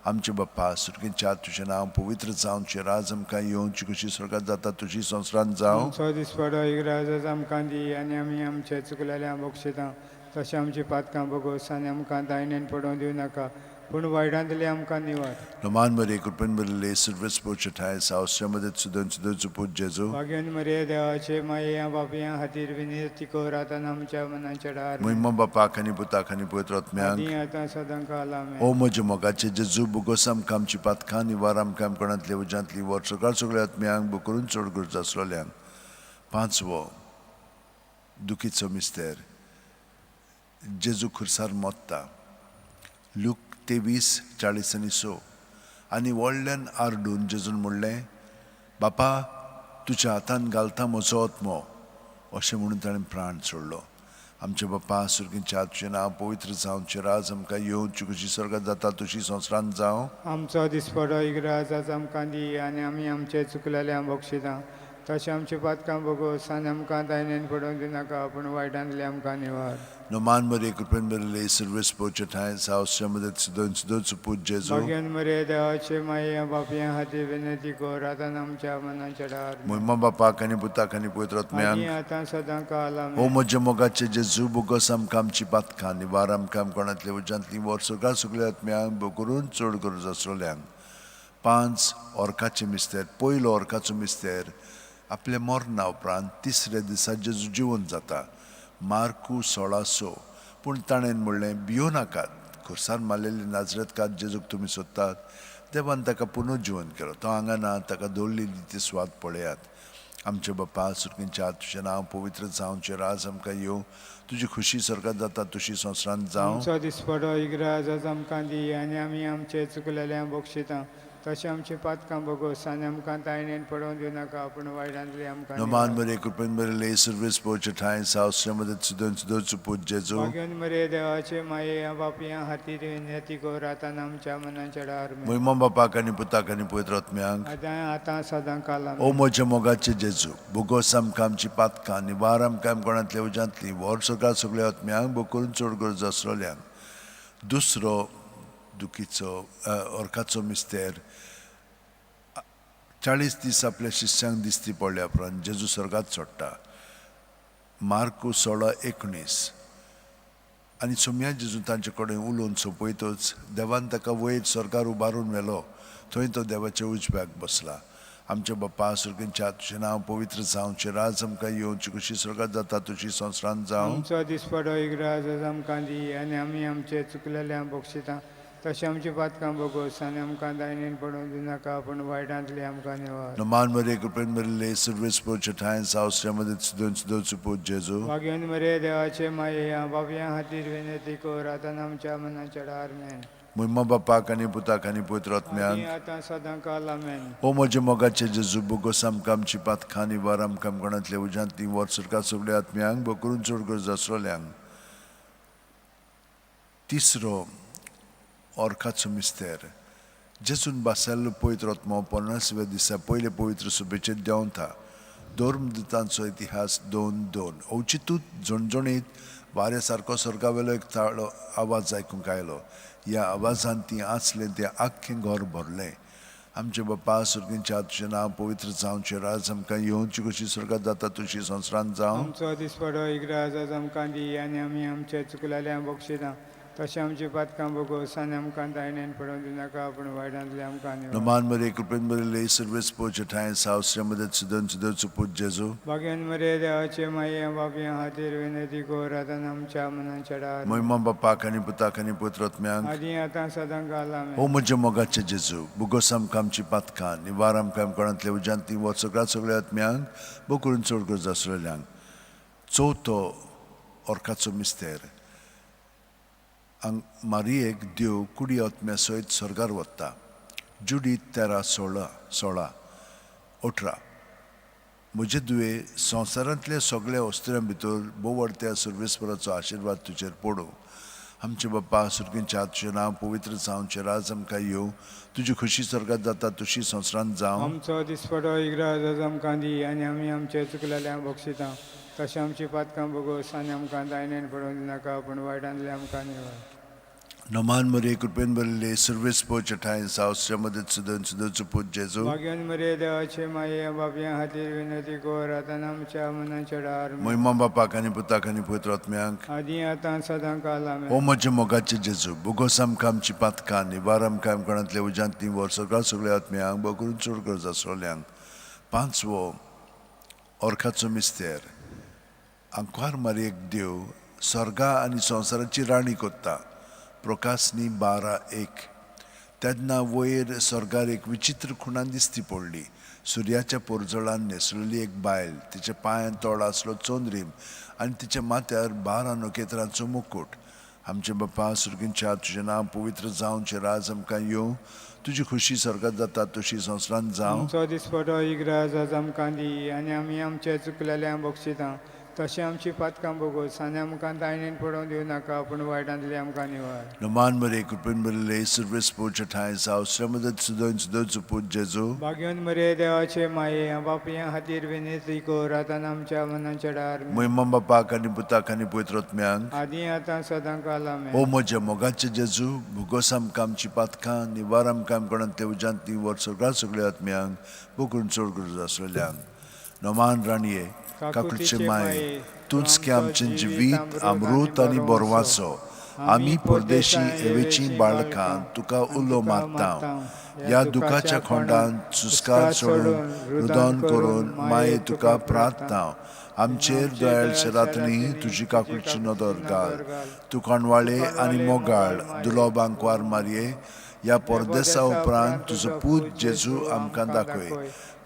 S1: आमचे बाप्पा स्वर्गीच्या, तुजें नांव पवित्र जावचें, राज आमकां येवचें, कशी स्वर्गात जाता तशी संवसारांत जावं.
S2: आमचो दिसपटो इग्राज आज आमकां दी आनी आमी आमचे चुकलेल्या बक्षिता तशें आमची पातकां भोगोस आनी आमकां दायणेन पडोवंक दिवनाका, पूण वायटांतली आमकां निवार.
S1: नमान मरे, कृपेन बरेले, सर्वेस पोचे ठांय सावसऱ्या मदत सुदन सुदोचो पूत जेजू.
S2: भाग्यान मरे देवाचे माये पापयां खातीर विनंती कर आतां आमच्या मनाच्या डार.
S1: मोहिमा बापाक आनी पुताक आनी पवित्र आत्म्याक.
S2: आदी आतां सदां काल, आमेन.
S1: ओ म्हज्या मोगाचे जेजू, बोगोस आमकां आमची पातकां, निवार आमकां कोणांतल्या उज्यांतली, वर सगळ्या सगळ्या आत्म्यांक बोकरून चड गरज आसलेल्यांक. पांचवो दुखीचो मिस्तेर, जेजू खुर्सार मोत्ता. लूक 23:46. आनी व्हडल्यान आरडून जेजून म्हणलें, बापा, तुज्या हातान घालता म्हजो आत्मो. अशें म्हणून ताणें प्राण सोडलो. आमचे बापा सुर्गींच्या, तुजें नांव पवित्र जावं, तुजें राज आमकां येवं, तुजी खुशी स्वर्गात जाता तशी संवसारांत जावं.
S2: आमचो दिसपडो इग्राज आज आमकां दी आनी आमी आमचे चुकलेल्या बक्षितां तशें आमची पातकां भोगोस आनी आमकां दायनेन पडोवंक दिनाका, पूण वायटांतले आमकां निवार.
S1: नोमान मरे कृपेन बरले सर्वेस पोचे ठांय सावस्य मदत सिदोन सिदोन पूत जेजू.
S2: भाग्यान मरे देवाचे माये बापया हाती विनंती कर आतां आमच्या मनाच्या डार.
S1: मोहिमा बापाक आनी पुताक आनी पवित्र
S2: आनी
S1: आत्म्यांक.
S2: आतां सदां काल.
S1: ओ
S2: आमेन.
S1: म्हज्या मोगाचे जेजू, बोगस आमकां आमची पातकां निवार आमकां कोणांतले उज्यांतली वर सगळ्या सगल्या आत्म्यांक करून चड गरज आसलेल्यांक. 5 ऑर्काचे मिस्तेर. पयलो ऑर्काचो मिस्तेर, आपल्या मरणा उपरांत तिसऱ्या दिसा जेजू जिवन जाता. मार्कू 16:6. पूण ताणें म्हणलें, भियो नाकात, खुर्सान मारलेले नाजरेतकात जेजूक तुमी सोदतात. देवान ताका पुनर्जिवन केलो. तो हांगा ना, ताका दवरलेली ती सुवात पळयात. आमचे बापा सुर्गींच्या, तुजें नांव पवित्र जावं, तुजें राज आमकां येवं, तुजी खुशी स्वर्गात जाता तशी संवसारांत जावं.
S2: आमचो दिसपडो इग्राज आज आमकां दी आनी आमी आमचे चुकलेल्या बक्षितां तशें आमची पातकां भोगोस आनी आमकां तायणेन पडोवंक दिवनाका, पूण वायटांतली आमकां
S1: नोमान
S2: निवार.
S1: मरे कृपेन बरले सर्वेस पोचे ठांय सावस्य मदत सिदोन सिदोन पूत जेजू.
S2: भाग्यान मरे देवाचे माये बापया हाती विनंती कर आतां आमच्या मनाच्या डार.
S1: मोहिमा बापाक आनी पुताक आनी पवित्र आत्म्यांक.
S2: आतां आतां सदां काल.
S1: ओ
S2: आमेन.
S1: म्हज्या मोगाचे जेजू, बोगोस आमकां आमची पातकां निवार आमकां कोणांतल्या उज्यांतली वर सगळ्या सगळ्या आत्म्यांक बोकरून चड गरज आसलेल्यांक. दुसरो दुखीचो ऑर्काचो मिस्तेर, 40 दीस आपल्या शिष्यांक दिसती पडल्या उपरांत जेजू स्वर्गात सोडटा. मार्कू 16:19. आनी सोम्या जेजू तांचे कडेन उलोवन सोंपयतच देवान ताका वयर स्वर्गार उबारून व्हेलो. थंय तो देवाच्या उजव्याक बसला. आमच्या बापा सुर्गींच्या, तुजें नांव पवित्र जावं, तुजें राज आमकां येवं, तुजी खुशी स्वर्गात जाता तशी संवसारांत जावं.
S2: आमचो दिसपडो इग्राज आज आमकां दी आनी आमी आमचे चुकलेल्या बक्षितां तशें आमची पातकां भोगोस आनी आमकां दायनेन पडोवंक दिनाका, पूण वायटांतली आमकां निवार.
S1: नोमान मरे कृपेन बरले सर्वेस पोचे ठांय सावस्य मदत सिदोन सिदोन पूत जेजू.
S2: भाग्यान मरे देवाचे माये बापया खातीर विनंती कर आतां आमच्या मनाच्या डार. मेन.
S1: मोहिमा बापाक आनी पुताक आनी पवित्र
S2: आनी
S1: आत्म्यांक.
S2: आतां सदां काल. आमेन.
S1: ओ म्हज्या मोगाचे जेजू, बोगोस आमकां आमची पातकां निवार आमकां कोणांतल्या उज्यांतली वर सरकार सगल्या आत्म्यांक बोकरून चड गरज आसलेल्यांक. तिसरो ऑर्काचो मिस्तेर, जेजून बासायल्लो पवित्र आत्मो 50व्या दिसा पयले पवित्र सुबेचेर देंवता. धर्मदूतांचो इतिहास 2:2. अवचितूच झणझणीत वाऱ्या सारको स्वर्गावेलो एक ताळो आवाज आयकूंक आयलो. ह्या आवाजान ती आसलें तें आख्खें घर भरलें. आमचे बापा सुर्गींच्या, तुजें नांव पवित्र जावं, तुजें राज आमकां येवं, तुजी खुशी स्वर्गात जाता तशी संवसारांत जावं.
S2: आमचो दिसपडो इग्राज आज आमकां दी आनी आमी आमचे चुकलेल्या बक्षितां तशें आमची पातकां भोगोस आनी आमकां दायनेन पडोवंक दिनाका, पूण वायटांतले आमकां निवार.
S1: नोमान मरे कृपेन बरले सर्वेस पोचे ठांय सावस्य मदत सिदोन सिदोन पूत जेजू.
S2: भाग्यान मरे देवाचे माये बापया खातीर विनंती कर आतां आमच्या मनाच्या डार.
S1: मोहिमा बापाक आनी पुताक आनी पवित्र आत्म्यांक.
S2: आदी आतां सदां काल. आमेन.
S1: ओ म्हज्या मोगाचे जेजू, बोगोस आमकां आमची पातकां निवार आमकां कोणांतल्या उज्यांतली वर सगळ्या सगळ्या आत्म्यांक बोकरून चड गरज आसलेल्यांक. चवथो ऑर्काचो मिस्तेर, मारियेक देव कुडी आत्म्या सयत स्वर्गार वता. जुडीत 13:16 16 18. म्हजे दुवे, संवसारांतल्या सगळ्या वस्त्रां भितर बोवडत्या सर्वेस्पराचो आशिर्वाद तुजेर पडूं. आमचे बापा सुर्गींच्या, तुजें नांव पवित्र जावं, तुजें राज आमकां येवं, तुजी खुशी स्वर्गात जाता तशी संवसारांत जावं.
S2: आमचो दिसपडो इग्राज आज आमकां दी आनी आमी आमचे चुकलेल्या बक्षितां तशें आमची पातकां भोगोस आनी आमकां दायनेन पडोवंक दिनाका, पूण वायटांतले आमकां निवार.
S1: नोमान मरे कृपेन बरले सर्वेस पोचे ठांय सावस्य मदत सिदोन सिदोन पूत जेजू.
S2: भाग्यान मरे देवाचे माये बापया खातीर विनंती कर आतां आमच्या मनाच्या डार.
S1: मोहिमा बापाक आनी पुताक आनी पवित्र आत्म्यांक.
S2: आदी आतां सदां काल. आमेन.
S1: ओ म्हज्या मोगाचे जेजू, बोगोस आमकां आमची पातकां निवार आमकां कोणांतल्या उज्यांतली वर सगळ्या सगळ्या आत्म्यांक बोकरून चड गरज आसलेल्यांक. पांचवो ऑर्काचो मिस्तेर, आंकवार मारयेक देव स्वर्गा आनी संवसाराची राणी कोत्ता. प्रकाशनी 12:1. तेन्ना वयर स्वर्गार एक विचित्र खुणान दिसती पडली. सुर्याच्या पोरजळान न्हेसलेली एक बायल, तिच्या पांयान तोड आसलो चंद्रीम आनी तिच्या माथ्यार 12 नखेत्रांचो मुकूट. आमचे बापा सुर्गींच्या तुजें नांव पवित्र जावचें, राज आमकां येवं, तुजी खुशी स्वर्गात जाता तशी संवसारांत जावं।
S2: आमचो दिसपटो इग्राज आज आमकां दी आनी आमी आमचे चुकलेल्यांक बक्षिता तशें आमची पातकां भोगोस आनी आमकां तायणेन पडोवंक दिवं नाका पूण वायटांतली आमकां निवार।
S1: नमान मरे कृपेन भरिल्ले सर्वेस पोवचे ठांय जावं, श्रमदत सुदोन सुदोचो पूत जेजू।
S2: भाग्यवंत मरे देवाचे माये बापया खातीर विनंती कर आतां आमच्या मनाच्या डार।
S1: महिमा बापाक आनी पुताक आनी पवित्र आत्म्यांक
S2: आदी आतां सदां काल आमेन।
S1: ओ म्हज्या मोगाचे जेजू, भोगोस आमकां आमची पातकां, निवार आमकां आमकोणांतल्या उज्यांतली वर सगळ्या सगळ्या आत्म्यांक बोकून चड गरज आसलेल्यांक। नमान राणये काकुळचे माये, तूंच की आमचें जिवीत अमृत आनी बरवाचो, आमी परदेशी एवेची बाळकां तुका उलो मारता। ह्या दुखाच्या खोंडान सुस्कार सोडून रुदन करून माये तुका प्रार्थना। आमचेर दयाळ शेरातनी तुजी काकुळची नदर घाल, तूं कोणवाळे आनी मोगाळ दुलोब आंकवार मारये। ह्या परदेसा उपरांत तुजो पूत जेजू आमकां दाखय।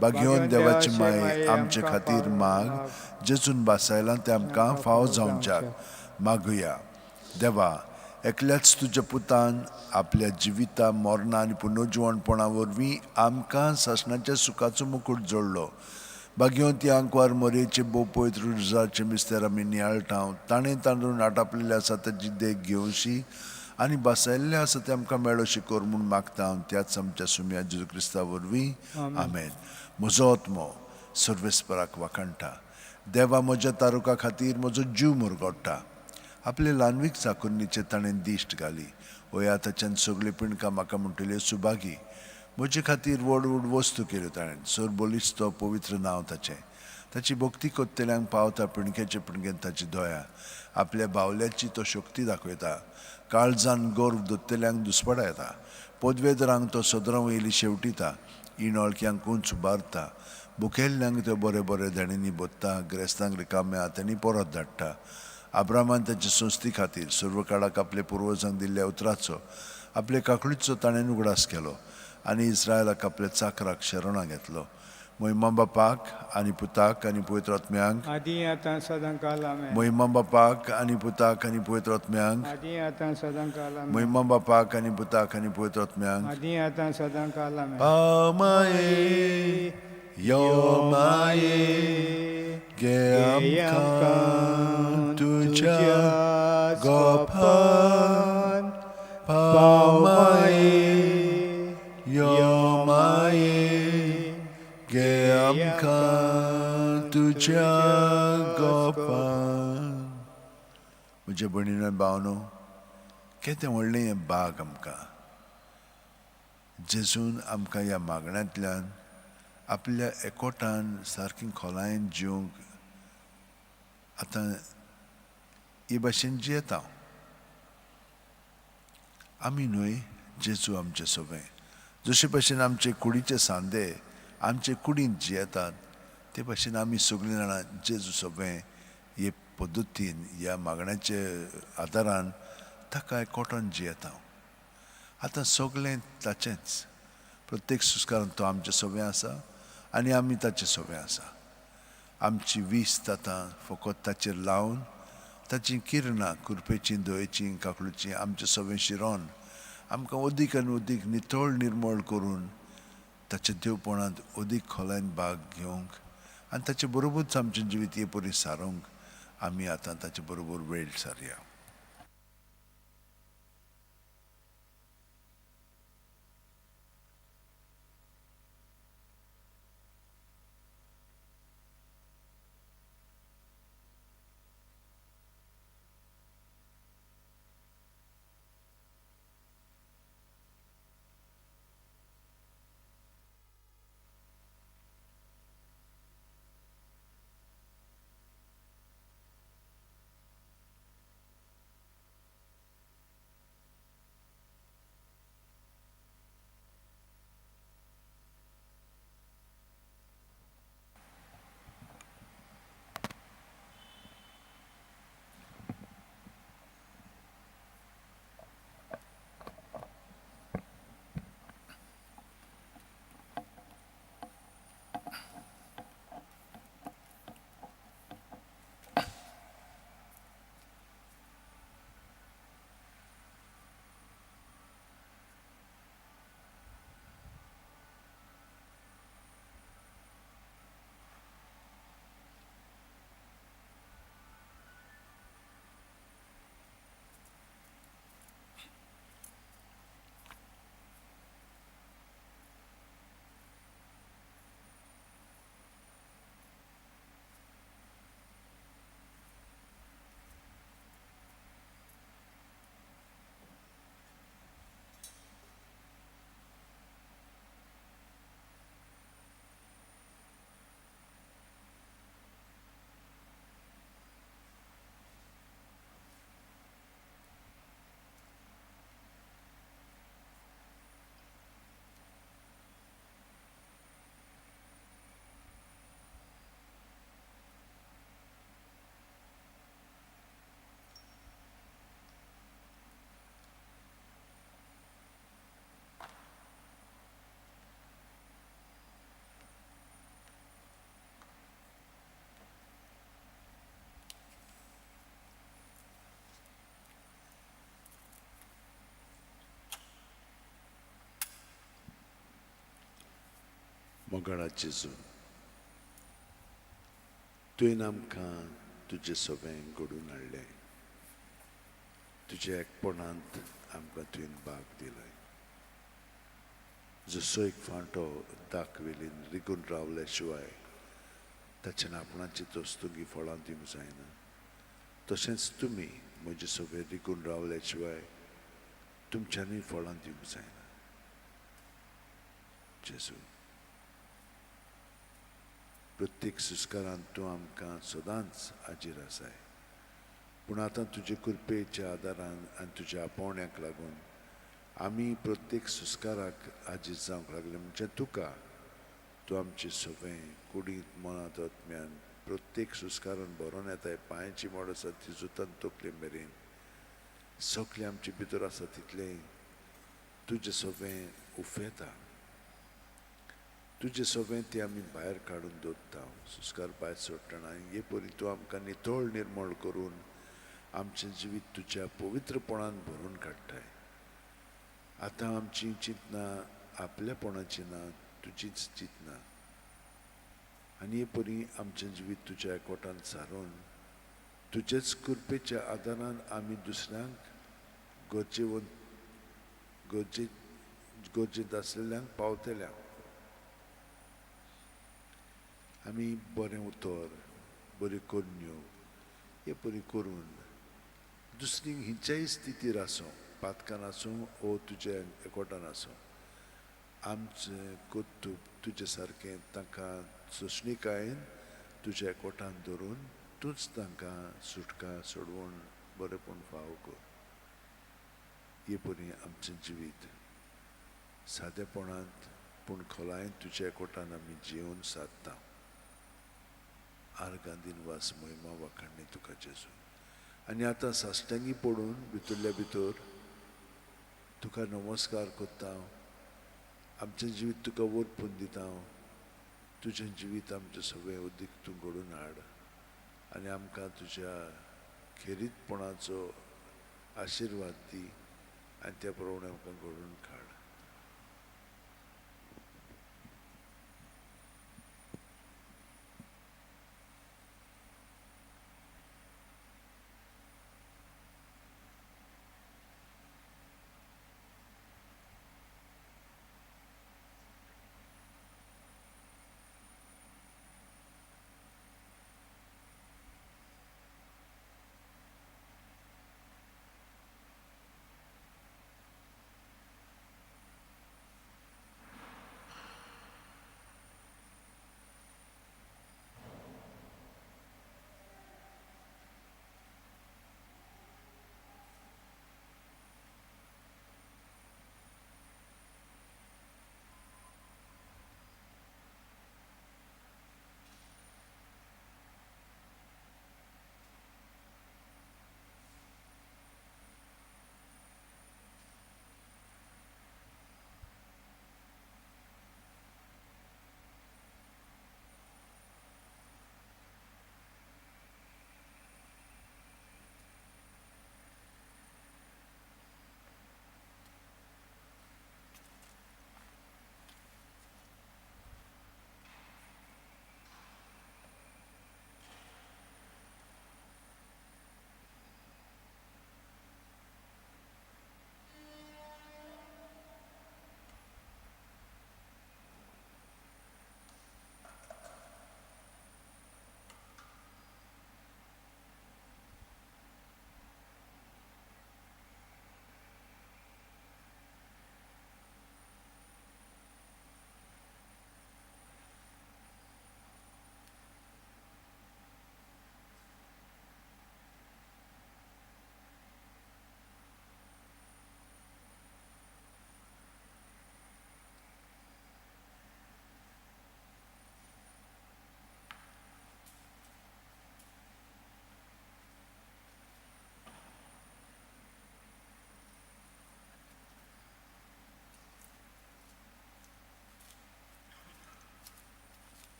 S1: भाग्यवंत देवाची माये आमचे खातीर माग, जेजून बासायलां तें आमकां फावो जावच्याक मागुया। देवा, एकल्याच तुज्या पुतान आपल्या जिविता मरणा आनी पुनर्जिवणपणा वरवीं आमकां सासणाच्या सुखाचो मुकूट जोडलो। भाग्यवंती आंकवार मोरयेचे भोव पवित्र रुजाचे मिस्तेर आमी नियाळटा, ताणें तांदूळ आटापलेलें आसा ताची देख घेवशी आनी बासायल्लें आसा तें आमकां मेळोशी कर म्हूण मागता त्याच आमच्या सुम्या जेजू क्रिस्ता वरवीं आमेन। म्हजो आत्मो सर्वेस्पराक वाखाणटा, देवा म्हज्या तारुका खातीर म्हजो जीव मुरगोडटा। आपले ल्हानवीक चाकुरणीचेर ताणें दिश्ट घाली, वया ताच्यान सगळीं पिणकां म्हाका म्हणटल्यो सुभागी। म्हजे खातीर व्हड व्हड वस्तू केल्यो ताणें, सर बलिश्त तो पवित्र नांव ताचें। ताची भक्ती कोत्तेल्यांक पावता पिणक्याचे पिणकेन ताची दया, आपल्या बावल्याची तो शक्ती दाखयता। काळजान गर्व दोत्तेल्यांक दुस्पडायता, पदवेदरांक तो सदरां वयली शेवटिता, इणोळक्यांक उंच उबारता, भुकेल्ल्यांक त्यो बरे बरे देणेंनी भरता, ग्रेस्तांक रिकाम्या हातांनी परत धाडटा। आब्रामान ताचे संस्थी खातीर सर्व काळाक आपल्या पुर्वजांक दिल्ल्या उतराचो आपले काकळीचो ताणें उगडास केलो आनी इस्रायलाक आपल्या चाकराक शरणां घेतलो। महिमा बापाक आनी पुताक आनी पवित्र आत्म्यांक
S2: आदी आतां सदां काल आमेन।
S1: महिमा बापाक आनी पुताक आनी पवित्र आत्म्यांक
S2: आदी आतां सदां काल आमेन।
S1: महिमा बापाक आनी पुताक आनी पवित्र आत्म्यांक
S2: आदी आतां सदां काल आमेन।
S1: पाव माये यो माये गे आमकां तुज्या गोपान, पाव माये यो माये गे आमकां तुज्या गोपान। म्हज्या भयणीनो भावनो, केदें व्हडलें हें बाग आमकां जेजून आमकां ह्या मागण्यांतल्यान आपल्या एकवटान सारकी खोलायेन जिवंक आतां हे भाशेन जियेता आमी न्हय, जेजू आमचे सोबें। जशे भाशेन आमचे कुडीचे सांदे आमचे कुडींत जियेतात ते भाशेन आमी सगळीं जाणां जेजू सोबें हे पद्दतीन ह्या मागण्याचे आदारान ताका एकवटान जियेता। आतां सगळें ताचेंच, प्रत्येक सुस्कारान तो आमचे सोबें आसा आनी आमी ताचे सोबें आसा। आमची वीस आतां फकत ताचेर लावन ताचीं किरणां कुरपेचीं दयेचीं काकळूचीं आमचे सोबें शिरोन आमकां अदीक आनी अदीक नितळ निर्मळ करून ताच्या देवपणांत अदीक खोलायेन भाग घेवंक आनी ताचे बरोबरूच आमचें जिवीत हे परी सारोवंक आमी आतां ताचे बरोबर वेळ सारया।
S3: मोगाळा जेजू, तुवें आमकां तुजें सगळें घडोवन हाडलें, तुज्या एकपणांत आमकां तुवें भाग दिलाय। जसो एक फांटो दाखवेलीन रिगून रावल्या शिवाय ताच्यान आपणाची दस्तुगी फळां दिवंक जायना, तशेंच तुमी म्हजे सगळें रिगून रावल्या शिवाय तुमच्यांनी फळां दिवंक जायना। जेजू, प्रत्येक संस्कारांत तूं आमकां सदांच हाजीर आसाय, पूण आतां तुजे कृपेच्या आदारान आनी तुज्या आपोवण्याक लागून आमी प्रत्येक संस्काराक हाजीर जावंक लागले। म्हणजे तुका तूं आमचे सगळें कुडींत मनांत आत्म्यान प्रत्येक संस्कारान भरोन येताय। पांयाची मोड आसा ती जुतान तकले मेरेन सगळें आमचे भितर आसा तितलें तुजें सगळें उफेता, तुजें सगळें तें आमी भायर काडून दवरता, संस्कार भायर सोडटना। आनी हे परी तूं आमकां नितळ निर्मळ करून आमचें जिवीत तुज्या पवित्रपणान भरून काडटाय। आतां आमची चिंतना आपल्यापणाची ना, तुजीच चिंतना, आनी हे परी आमचें जिवीत तुज्या एकवटान सारोवन तुजेच कृपेच्या आदारान आमी दुसऱ्यांक गरजेंत आसलेल्यांक पावतल्या। आमी बरें उतर, बऱ्यो करण्यो हे परी करून दुसरी खंयच्याय स्थितीर आसूं, पातकान आसूं ओ तुज्या एकवटान आसूं, आमचें कर्तुब तुजे सारकें तांकां सोंसणीकायेन तुज्या एकवटान धरून तूंच तांकां सुटका सोडवण बरेंपण फावो कर। हे परी आमचें जिवीत सादेपणांत पूण खोलायेन तुज्या एकवटान आमी जिवन सादता। आर्गां दिनवास महिमा वाखाणणी तुका जेजू। आनी आतां साश्टांगी पडून भितरल्या भितर तुका नमस्कार करता, आमचें जिवीत तुका ओर्पून दिता, तुजें जिवीत आमचें सगळें उदीक तूं घडोवन हाड आनी आमकां तुज्या खेरीतपणाचो आशिर्वाद दी आनी त्या प्रमाणे आमकां घडोवन काड।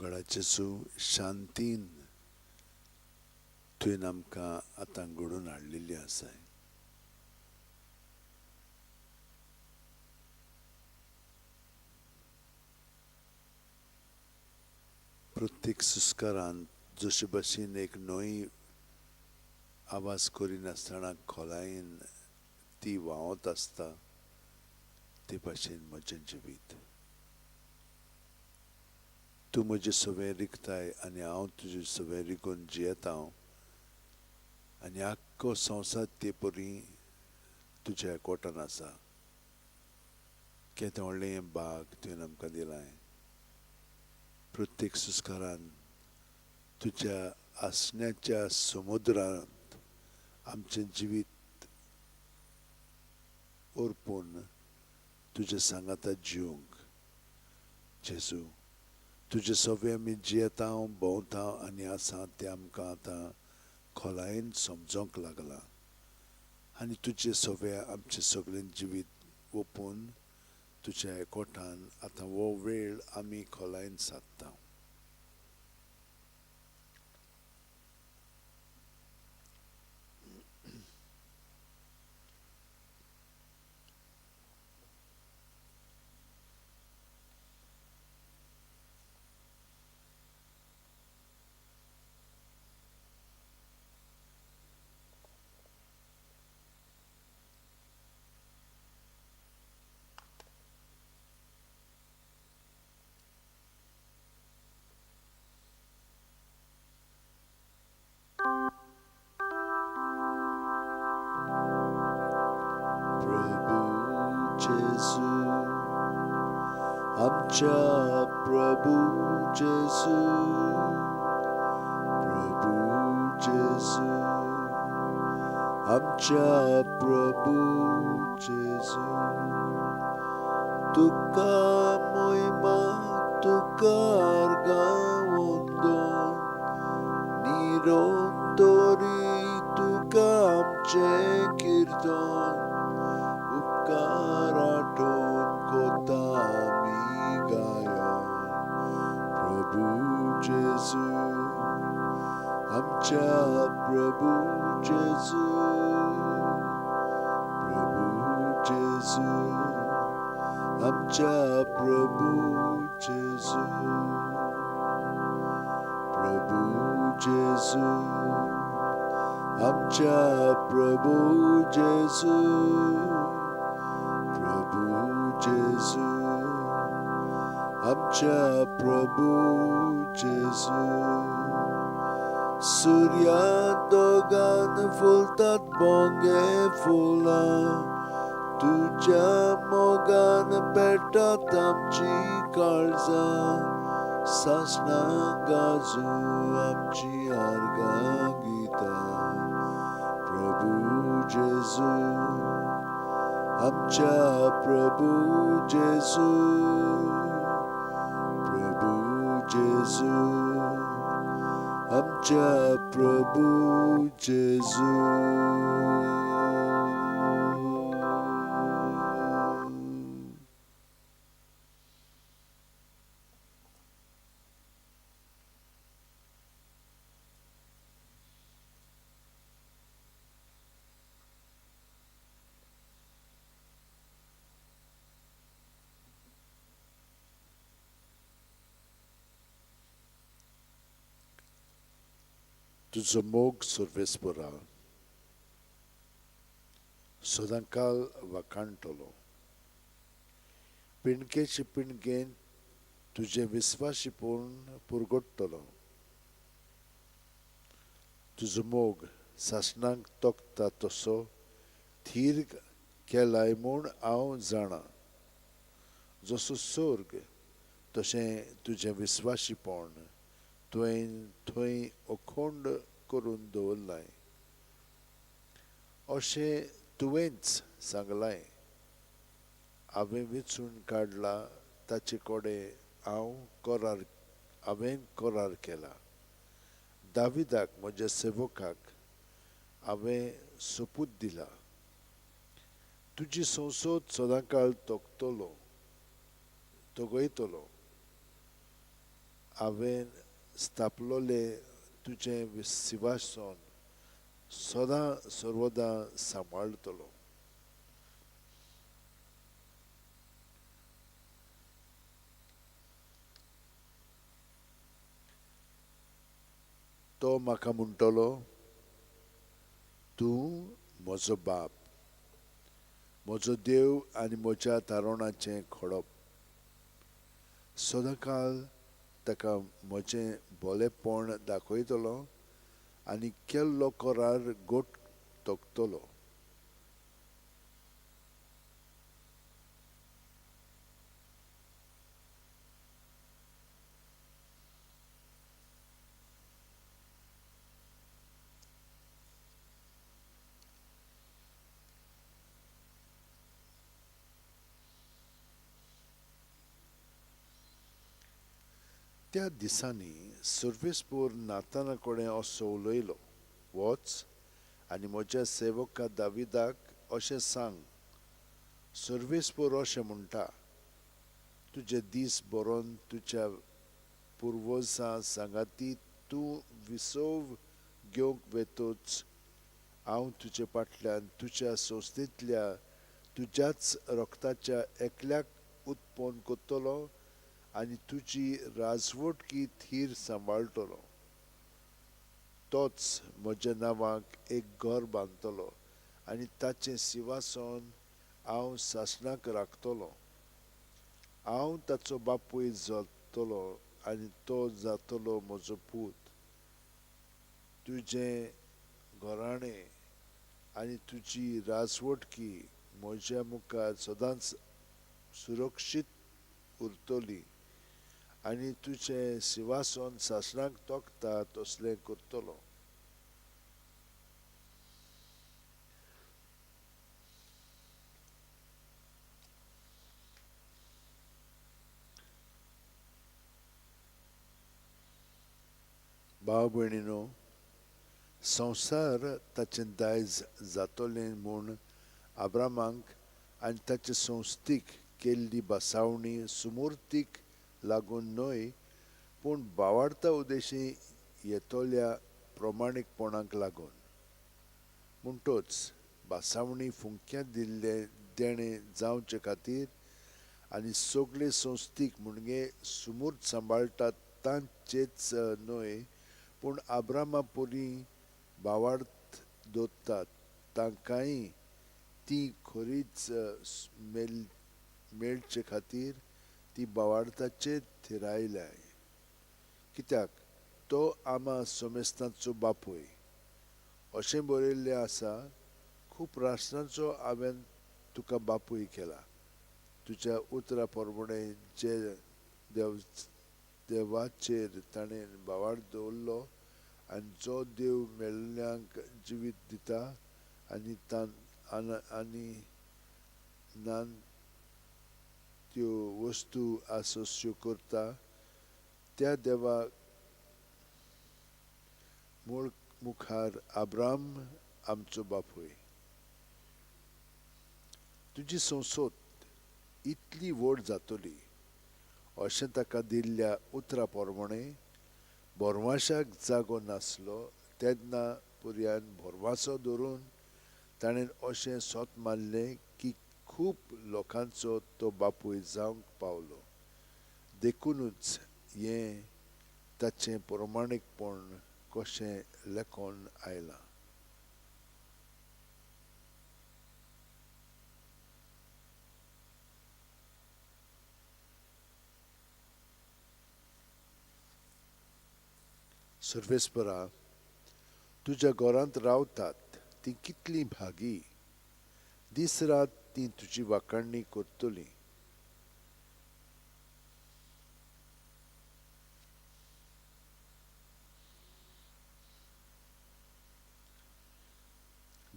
S3: मोगाळा जेजू, शांतीन तुवें आमकां आतां घडोवन हाडलेली आसाय. प्रत्येक सुस्कारान जशे भशेन एक न्हंय आवाज करिनासतना खोलायेन ती व्हांवत आसता, ते भाशेन म्हजें जिवीत. तूं म्हजें सवें रिगताय आनी हांव तुजें सवें रिगून जियेता आनी आख्खो संवसार ते परी तुज्या एकवटान आसा. केदें व्हडलें हें बाग तुवें आमकां दिलां. प्रत्येक सुस्कारान तुज्या आसण्याच्या समुद्रांत आमचें जिवीत अर्पून तुज्या सांगाता जिवंक. जेजू, तुजे सवे आमी जियेता, भोंवता आनी आसा तें आमकां आतां खोलायेन समजोंक लागलां आनी तुजे सवे आमचें सगळें जिवीत ओपून तुज्या एकवटान आतां हो वेळ आमी खोलायेन सादता. आमच्या प्रभू जेजू, प्रभू जेजू, आमच्या प्रभू जेजू, तुका मोहिमा, तुका अर्गां वंदन, निरंतरी तुका आमचें किर्तन, उपकार आठोवन कोता आमी गायन. प्रभू जेजू, आमच्या प्रभू जेजू, प्रभू जेजू, आमच्या प्रभू जेजू, प्रभू जेजू, आमच्या प्रभू जेजू, प्रभू जेजू, आमच्या प्रभू जेजू. सुर्या दोगान फुलतात बोंगे फुलां, तुज्या मोगान पेटात आमची काळजां, सासणां गाजू आमची आर्गां गितां. प्रभू जेजू, आमच्या प्रभू जेजू, प्रभू जेजू, आमच्या प्रभू जेजू. तुजो मोग सर्वेस्परा सदांकाल वाखाणटलो. पिणकेचे पिणगेन तुजें विस्वाशीपण पुरगोडटलो. तुजो मोग सासणाक तोखता तसो थीर केलाय म्हूण हांव जाणा. जसो सर्ग तशें तुजें विस्वाशीपण तुवें थंय अखंड करून दवरलाय अशें तुवेंच सांगलाय. हांवें वेंचून काडला ताचे कडेन हांव करार हांवें करार केला. दाविदाक म्हज्या सेवकाक हांवें सोपूत दिला. तुजी संसद सदांकाळ तोखतलो तगयतलो. हांवें स्थापलोलें तुजें सिंवासन सदां सर्वदां सांबाळटलो. तो म्हाका म्हणटलो, तूं म्हजो बाप, म्हजो देव आनी म्हज्या तारवणाचें खडप. सदांकाल ताका म्हजें भोलेपण दाखयतलो आनी केल्लो करार गोट तोखतलो. त्या दिसांनी सर्वेस्पोर नाताना कडेन असो उलयलो, वच आनी म्हज्या सेवका दाविदाक अशें सांग, सर्वेस्पोर अशें म्हणटा, तुजे दीस बरोवन तुज्या पुर्वजां सांगाती तूं विसव घेवंक वेतोच हांव तुजे फाटल्यान तुज्या संस्थेंतल्या तुज्याच रक्ताच्या एकल्याक उत्पन्न करतलो आनी तुजी राजवटकी थीर सांबाळटलो. तोच म्हज्या नांवाक एक घर बांदतलो आनी ताचें सिंवासन हांव सासणाक राखतलो. हांव ताचो बापूय जातलो आनी तो जातलो म्हजो पूत. तुजें घराणें आनी तुजी राजवटकी म्हज्या मुखार सदांच सुरक्षीत उरतली आनी तुजें सिंवासन सासणाक तोखता तसलें करतलो. भाव भयणीनो, संवसार ताचें दायज जातलें म्हूण आब्रामाक आनी ताचे संस्थीक केल्ली बसावणी सुमुर्तीक लागून न्हय, पूण बावाडता उदेशी येतल्या प्रमाणीकपणाक लागून. म्हणटोच बासावणी फुंक्यांत दिल्ले देणें जावचे खातीर आनी सगळे संस्थीक म्हणजे सुमूर्त सांबाळटात तांचेच न्हय, पूण आब्रामा परी बावार्थ दवरतात तांकांय ती खरीच मेळचे खातीर ती बावार्थाचेर थिरायल्या. कित्याक तो आमा समेस्तांचो बापूय अशें बरयल्लें आसा, खूब राष्ट्रांचो हांवें तुका बापूय केला. तुज्या उतरा प्रमाणें जे देवाचेर ताणें भावार्थ दवरलो आनी जो देव मेल्ल्यांक जिवीत दिता आनी आनी नान त्यो वस्तू आसस्यो करता त्या देवाक मूळ मुखार आब्राम आमचो बापूय. तुजी संसद इतली व्हड जातली अशें ताका दिल्ल्या उतरा प्रमाणें भरवाशाक जागो नासलो तेन्ना पुर्यान भरवासो धरून ताणें अशें सोत मारलें की खूब लोकांचो तो बापूय जावंक पावलो. देखुनूच हें ताचें प्रमाणीकपण कशें लेखून आयलां. सर्वेस्परा, तुज्या घरांत रावतात ती कितली भागी, दीस रात ती तुजी वाखाणणी करतली.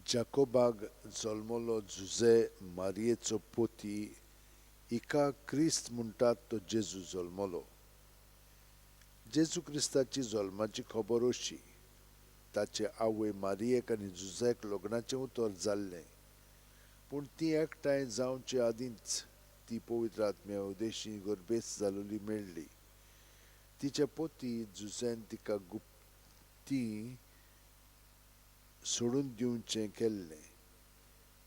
S3: जाकोबाक जल्मलो जुजे मारयेचो पोती हिका क्रिस्त म्हणटात तो जेजू जल्मलो. जेजू क्रिस्ताची जल्माची खबर अशी, ताचे आवय मारयेक आनी जुजेक लग्नाचें उतर जाल्लें, पूण ती एकठांय जावचे आदींच ती पवित्र आत्म्या उदेशी गर्भेस्त जाल्ली मेळ्ळी. तिचे पोती जुझेन तिका गुप्ती सोडून दिवचें केल्लें,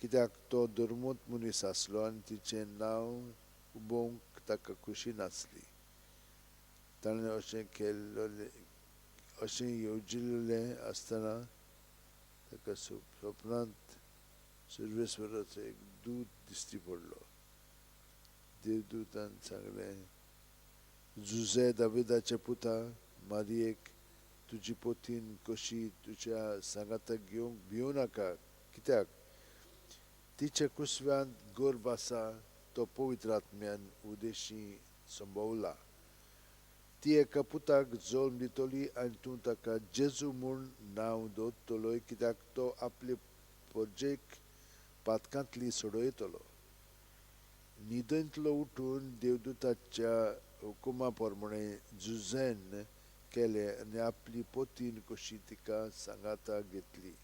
S3: कित्याक तो धर्मोत मनीस आसलो आनी तिचें नांव उबोवंक ताका खुशी नासली. ताणें अशें केल्लें, अशें येवजिल्लें आसतना ताका सपनांत सर्वेस्वराचो एक दूत दिश्टी पडलो. देवदूतान सांगलें, जुझे दाविदाचे पुता, मारियेक तुजी पोतीन कशी तुज्या सांगाताक घेवंक भिवं नाका, कित्याक तिच्या कुसव्यांत गर्भ आसा तो पवित्र आत्म्यान उदेशी संभवला. ती एका पुताक जल्म दितली आनी तूं ताका जेजू म्हूण नांव दवरतलोय, कित्याक तो आपले परजेक पातकांतली सोडयतलो. न्हिदेंतलो उठून देवदूताच्या हुकुमा प्रमाणे जुझेन केलें आनी आपली पोतीन कशी तिका सांगाता घेतली.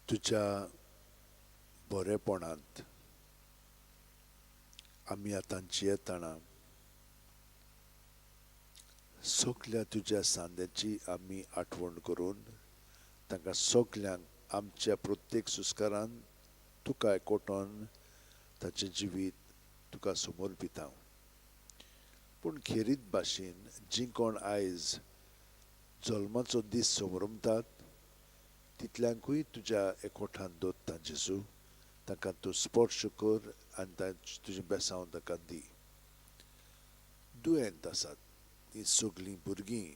S3: तुज्या बरेपणांत आमी आतां जियेतना सगल्या तुज्या सांद्याची आमी आठवण करून तांकां सगल्यांक आमच्या प्रत्येक सुस्कारान तुका एकवटोन ताचें जिवीत तुका समर्पिता. पूण खेरीत भाशेन जीं कोण आयज जल्माचो दीस समरमतात तितल्यांकूय तुज्या एकवठान दवरता जेजू, तांकां तूं स्पर्श कर आनी तुजें बेसांव तांकां दी. दुयेंत आसात तीं सगलीं भुरगीं,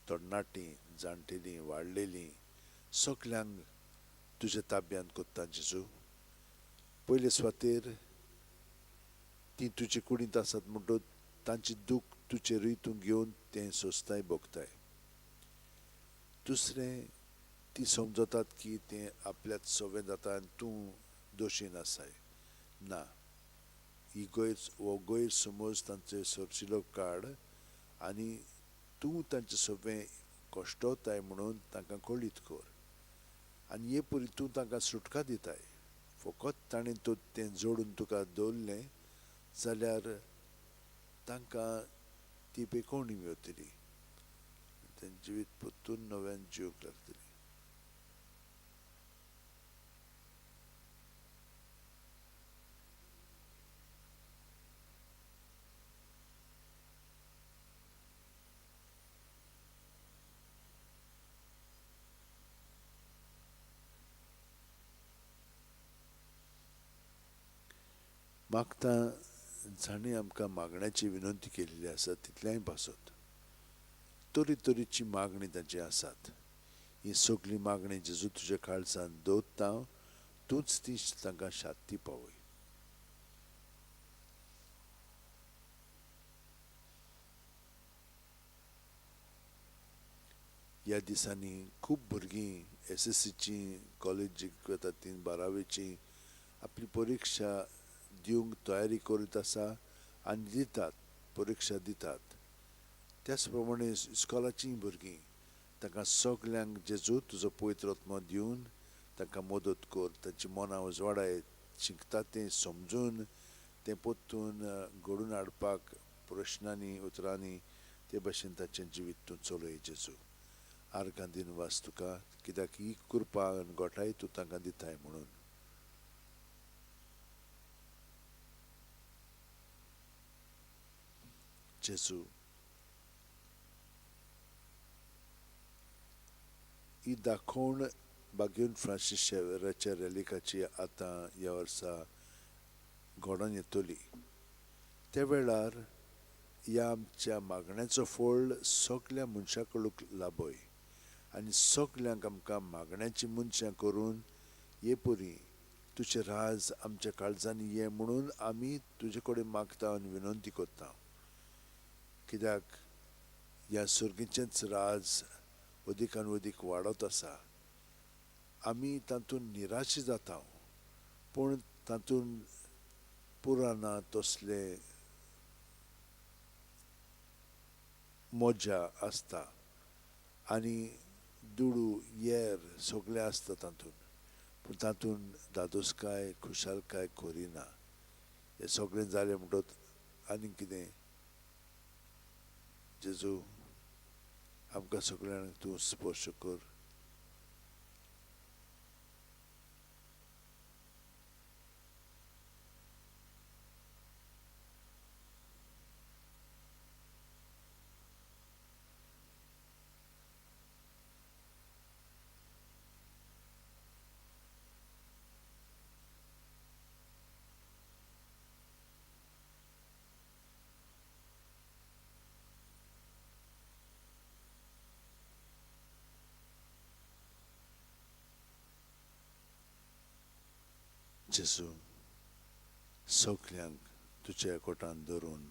S3: तरणाटीं, जाणटेलीं, वाडलेलीं सगल्यांक तुज्या ताब्यांत कोत्ता जेजू. पयले सुवातेर तीं तुजे कुडींत आसात म्हणटकच तांचें दूख तुजेरूय तूं घेवन तें सोंसताय भोगताय. दुसरें, ती समजतात की तें आपल्याक सवें जाता आनी तूं दोशी नासाय. ना, ही गैर हो गैरसमज तांचे सरशिलो काड आनी तूं तांचे सवें कश्टोताय म्हणून तांकां कळीत कर आनी हे परी तूं तांकां सुटका दिताय. फकत ताणें तें जोडून तुका दवरलें जाल्यार तांकां ती पेकोवणी मेवतली, तें जिवीत परतून नव्यान जिवंक लागतली. मागता जाणें आमकां मागण्याची विनंती केल्ली आसा तितल्याय पासत तरी तरेची मागणी तांची आसात. ही सगळी मागणी जेजू तुज्या काळजान दवरता, तूंच ती तांकां शांती पावय. ह्या दिसांनी खूब भुरगीं एसएससीची कॉलेजीक वतात, ती बारावेची आपली परिक्षा दिवंक तयारी करीत आसा आनी दितात, परिक्षा दितात. त्याच प्रमाणे इस्कॉलाचीं भुरगीं तांकां सगल्यांक जेजू तुजो पवित्र आत्मो दिवन तांकां मदत कर, तांची मनां उजवाडाय, शिकता तें समजून तें परतून घडून हाडपाक प्रश्नांनी उतरांनी ते भाशेन ताचें जिवीत तूं चलय जेजू. आर्गां दिवन वास तुका, कित्याक ही कृपा आनी गोठाय तूं तांकां दिताय म्हणून. जेजू, ही दाखोवण बागेवन फ्रांसीस शेवेराच्या रेलिकाची आतां ह्या वर्सा घडोवन येतली. त्या वेळार ह्या आमच्या मागण्याचो फळ सगल्या मनशां कडून लाभय आनी सगल्यांक आमकां मागण्याची मनशां करून हे परी तुजें राज आमच्या काळजांनी ये म्हणून आमी तुजे कडेन मागता आनी विनंती करता. कित्याक ह्या सर्गीचेंच राज अदीक आनी अदीक वाडत आसा. आमी तातूंत निराश जाता, पूण तातूंत पुराना तसले मजा आसता आनी दुडू येर सगळें आसता तातूंत, पूण तातूंत दादोसकाय खुशालकाय करिना. हें सगळें जालें म्हणटकच आनी कितें जेजू आमकां सगळ्यांक तूं स्पर्श कर. जेजू, सगल्यांक तुज्या एकवटान धरून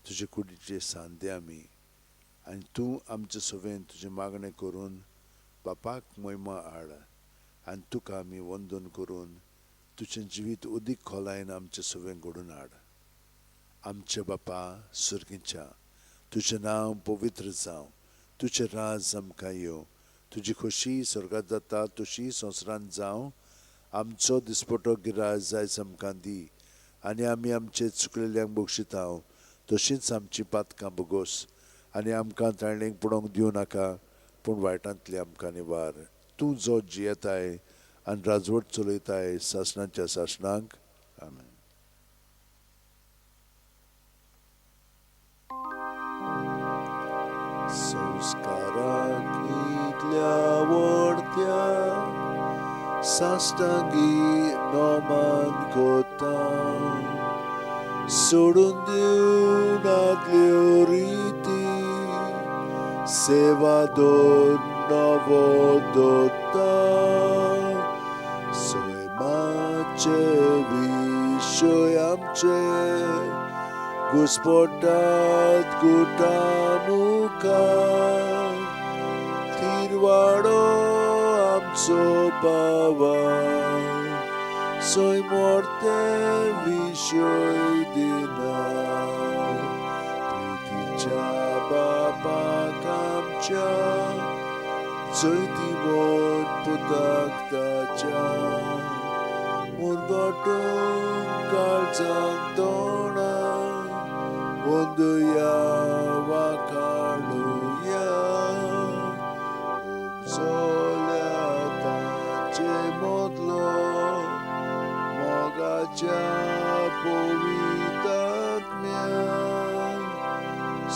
S3: तुजे कुडीचे सांदे आमी आनी तूं आमचे सवेन तुजें मागणें करून बापाक महिमा हाड आनी तुका आमी वंदन करून तुजें जिवीत अदीक खोलायेन आमचे सवें घडून हाड. आमच्या बापा सर्गीच्या, तुजें नांव पवित्र जावं, तुजें राज आमकां येवं, तुजी खोशी स्वर्गांत जाता तशी संवसारांत जावं. आमचो दिसपटो गिराज आयज आमकां दी आनी आमी आमचे चुकलेल्यांक बक्षिता तशींच आमची पातकां भोगोस आनी आमकां ताळणेक पडोवंक दिवं नाका, पूण वायटांतली आमकां निवार. तूं जो जियेताय आनी राजवट चलयताय सासणाच्या सासणाक. आमेन. संस्काराक इतल्या व्हडत्या साश्टांगी नमन करता, सोडून दिवन आदल्यो रिती, सेवा दोन नवो दत्ता, सैमाचे विशय विशय आमचे घुस्पटात गुटा मुखार थिरवाडो आमचो बाबा सय मोर्ते विशय दिना प्रितीच्या बापाक आमच्या जैती मोन पुताक ताच्या मुरगटून काळजान तोंडा वंदुया वाखाणुया उपजल्या तांचे मदलो मोगाच्या पवितात्म्या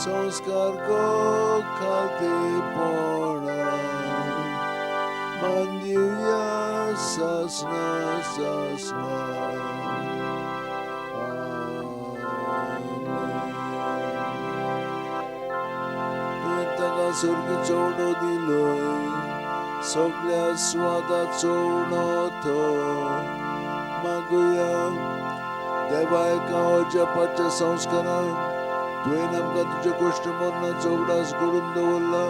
S3: संस्कार गो खातेपणा मान दिवया सासना सासना. आमेन. तुवें ताका सर्गीचो उणो दिलोय सगळ्या स्वादाचो उणो तो मागुया देवा एका अजापाच्या संस्कारान तुवें आमकां तुज्या गोश्ट मरणाचो उगडास घडून दवरला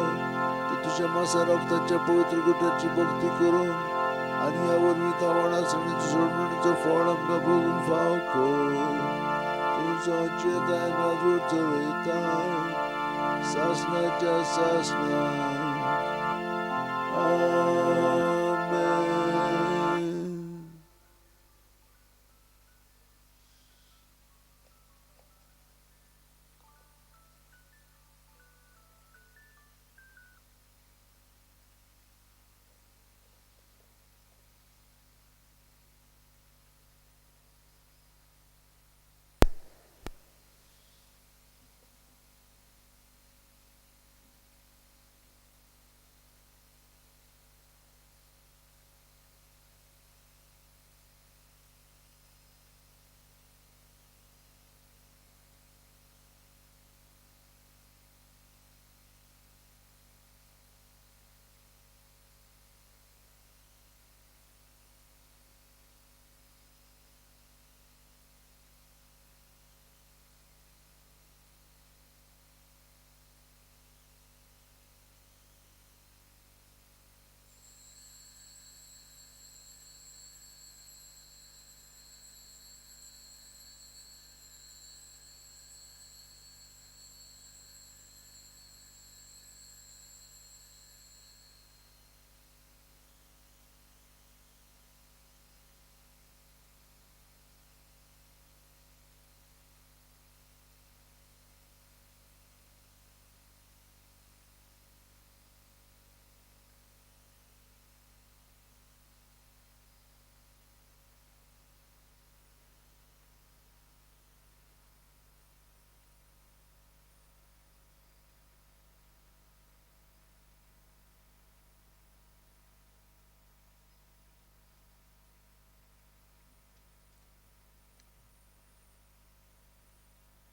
S3: तर तुज्या मासा रक्ताच्या पवित्र गुटाची भक्ती करून आनी ह्या वरवीं तावणासणीचो सोडणीचो फळ आमकां भोगूंक फाव कर. तुजो चेताय राजवट चलयता सासणाच्या सासणा. आमेन.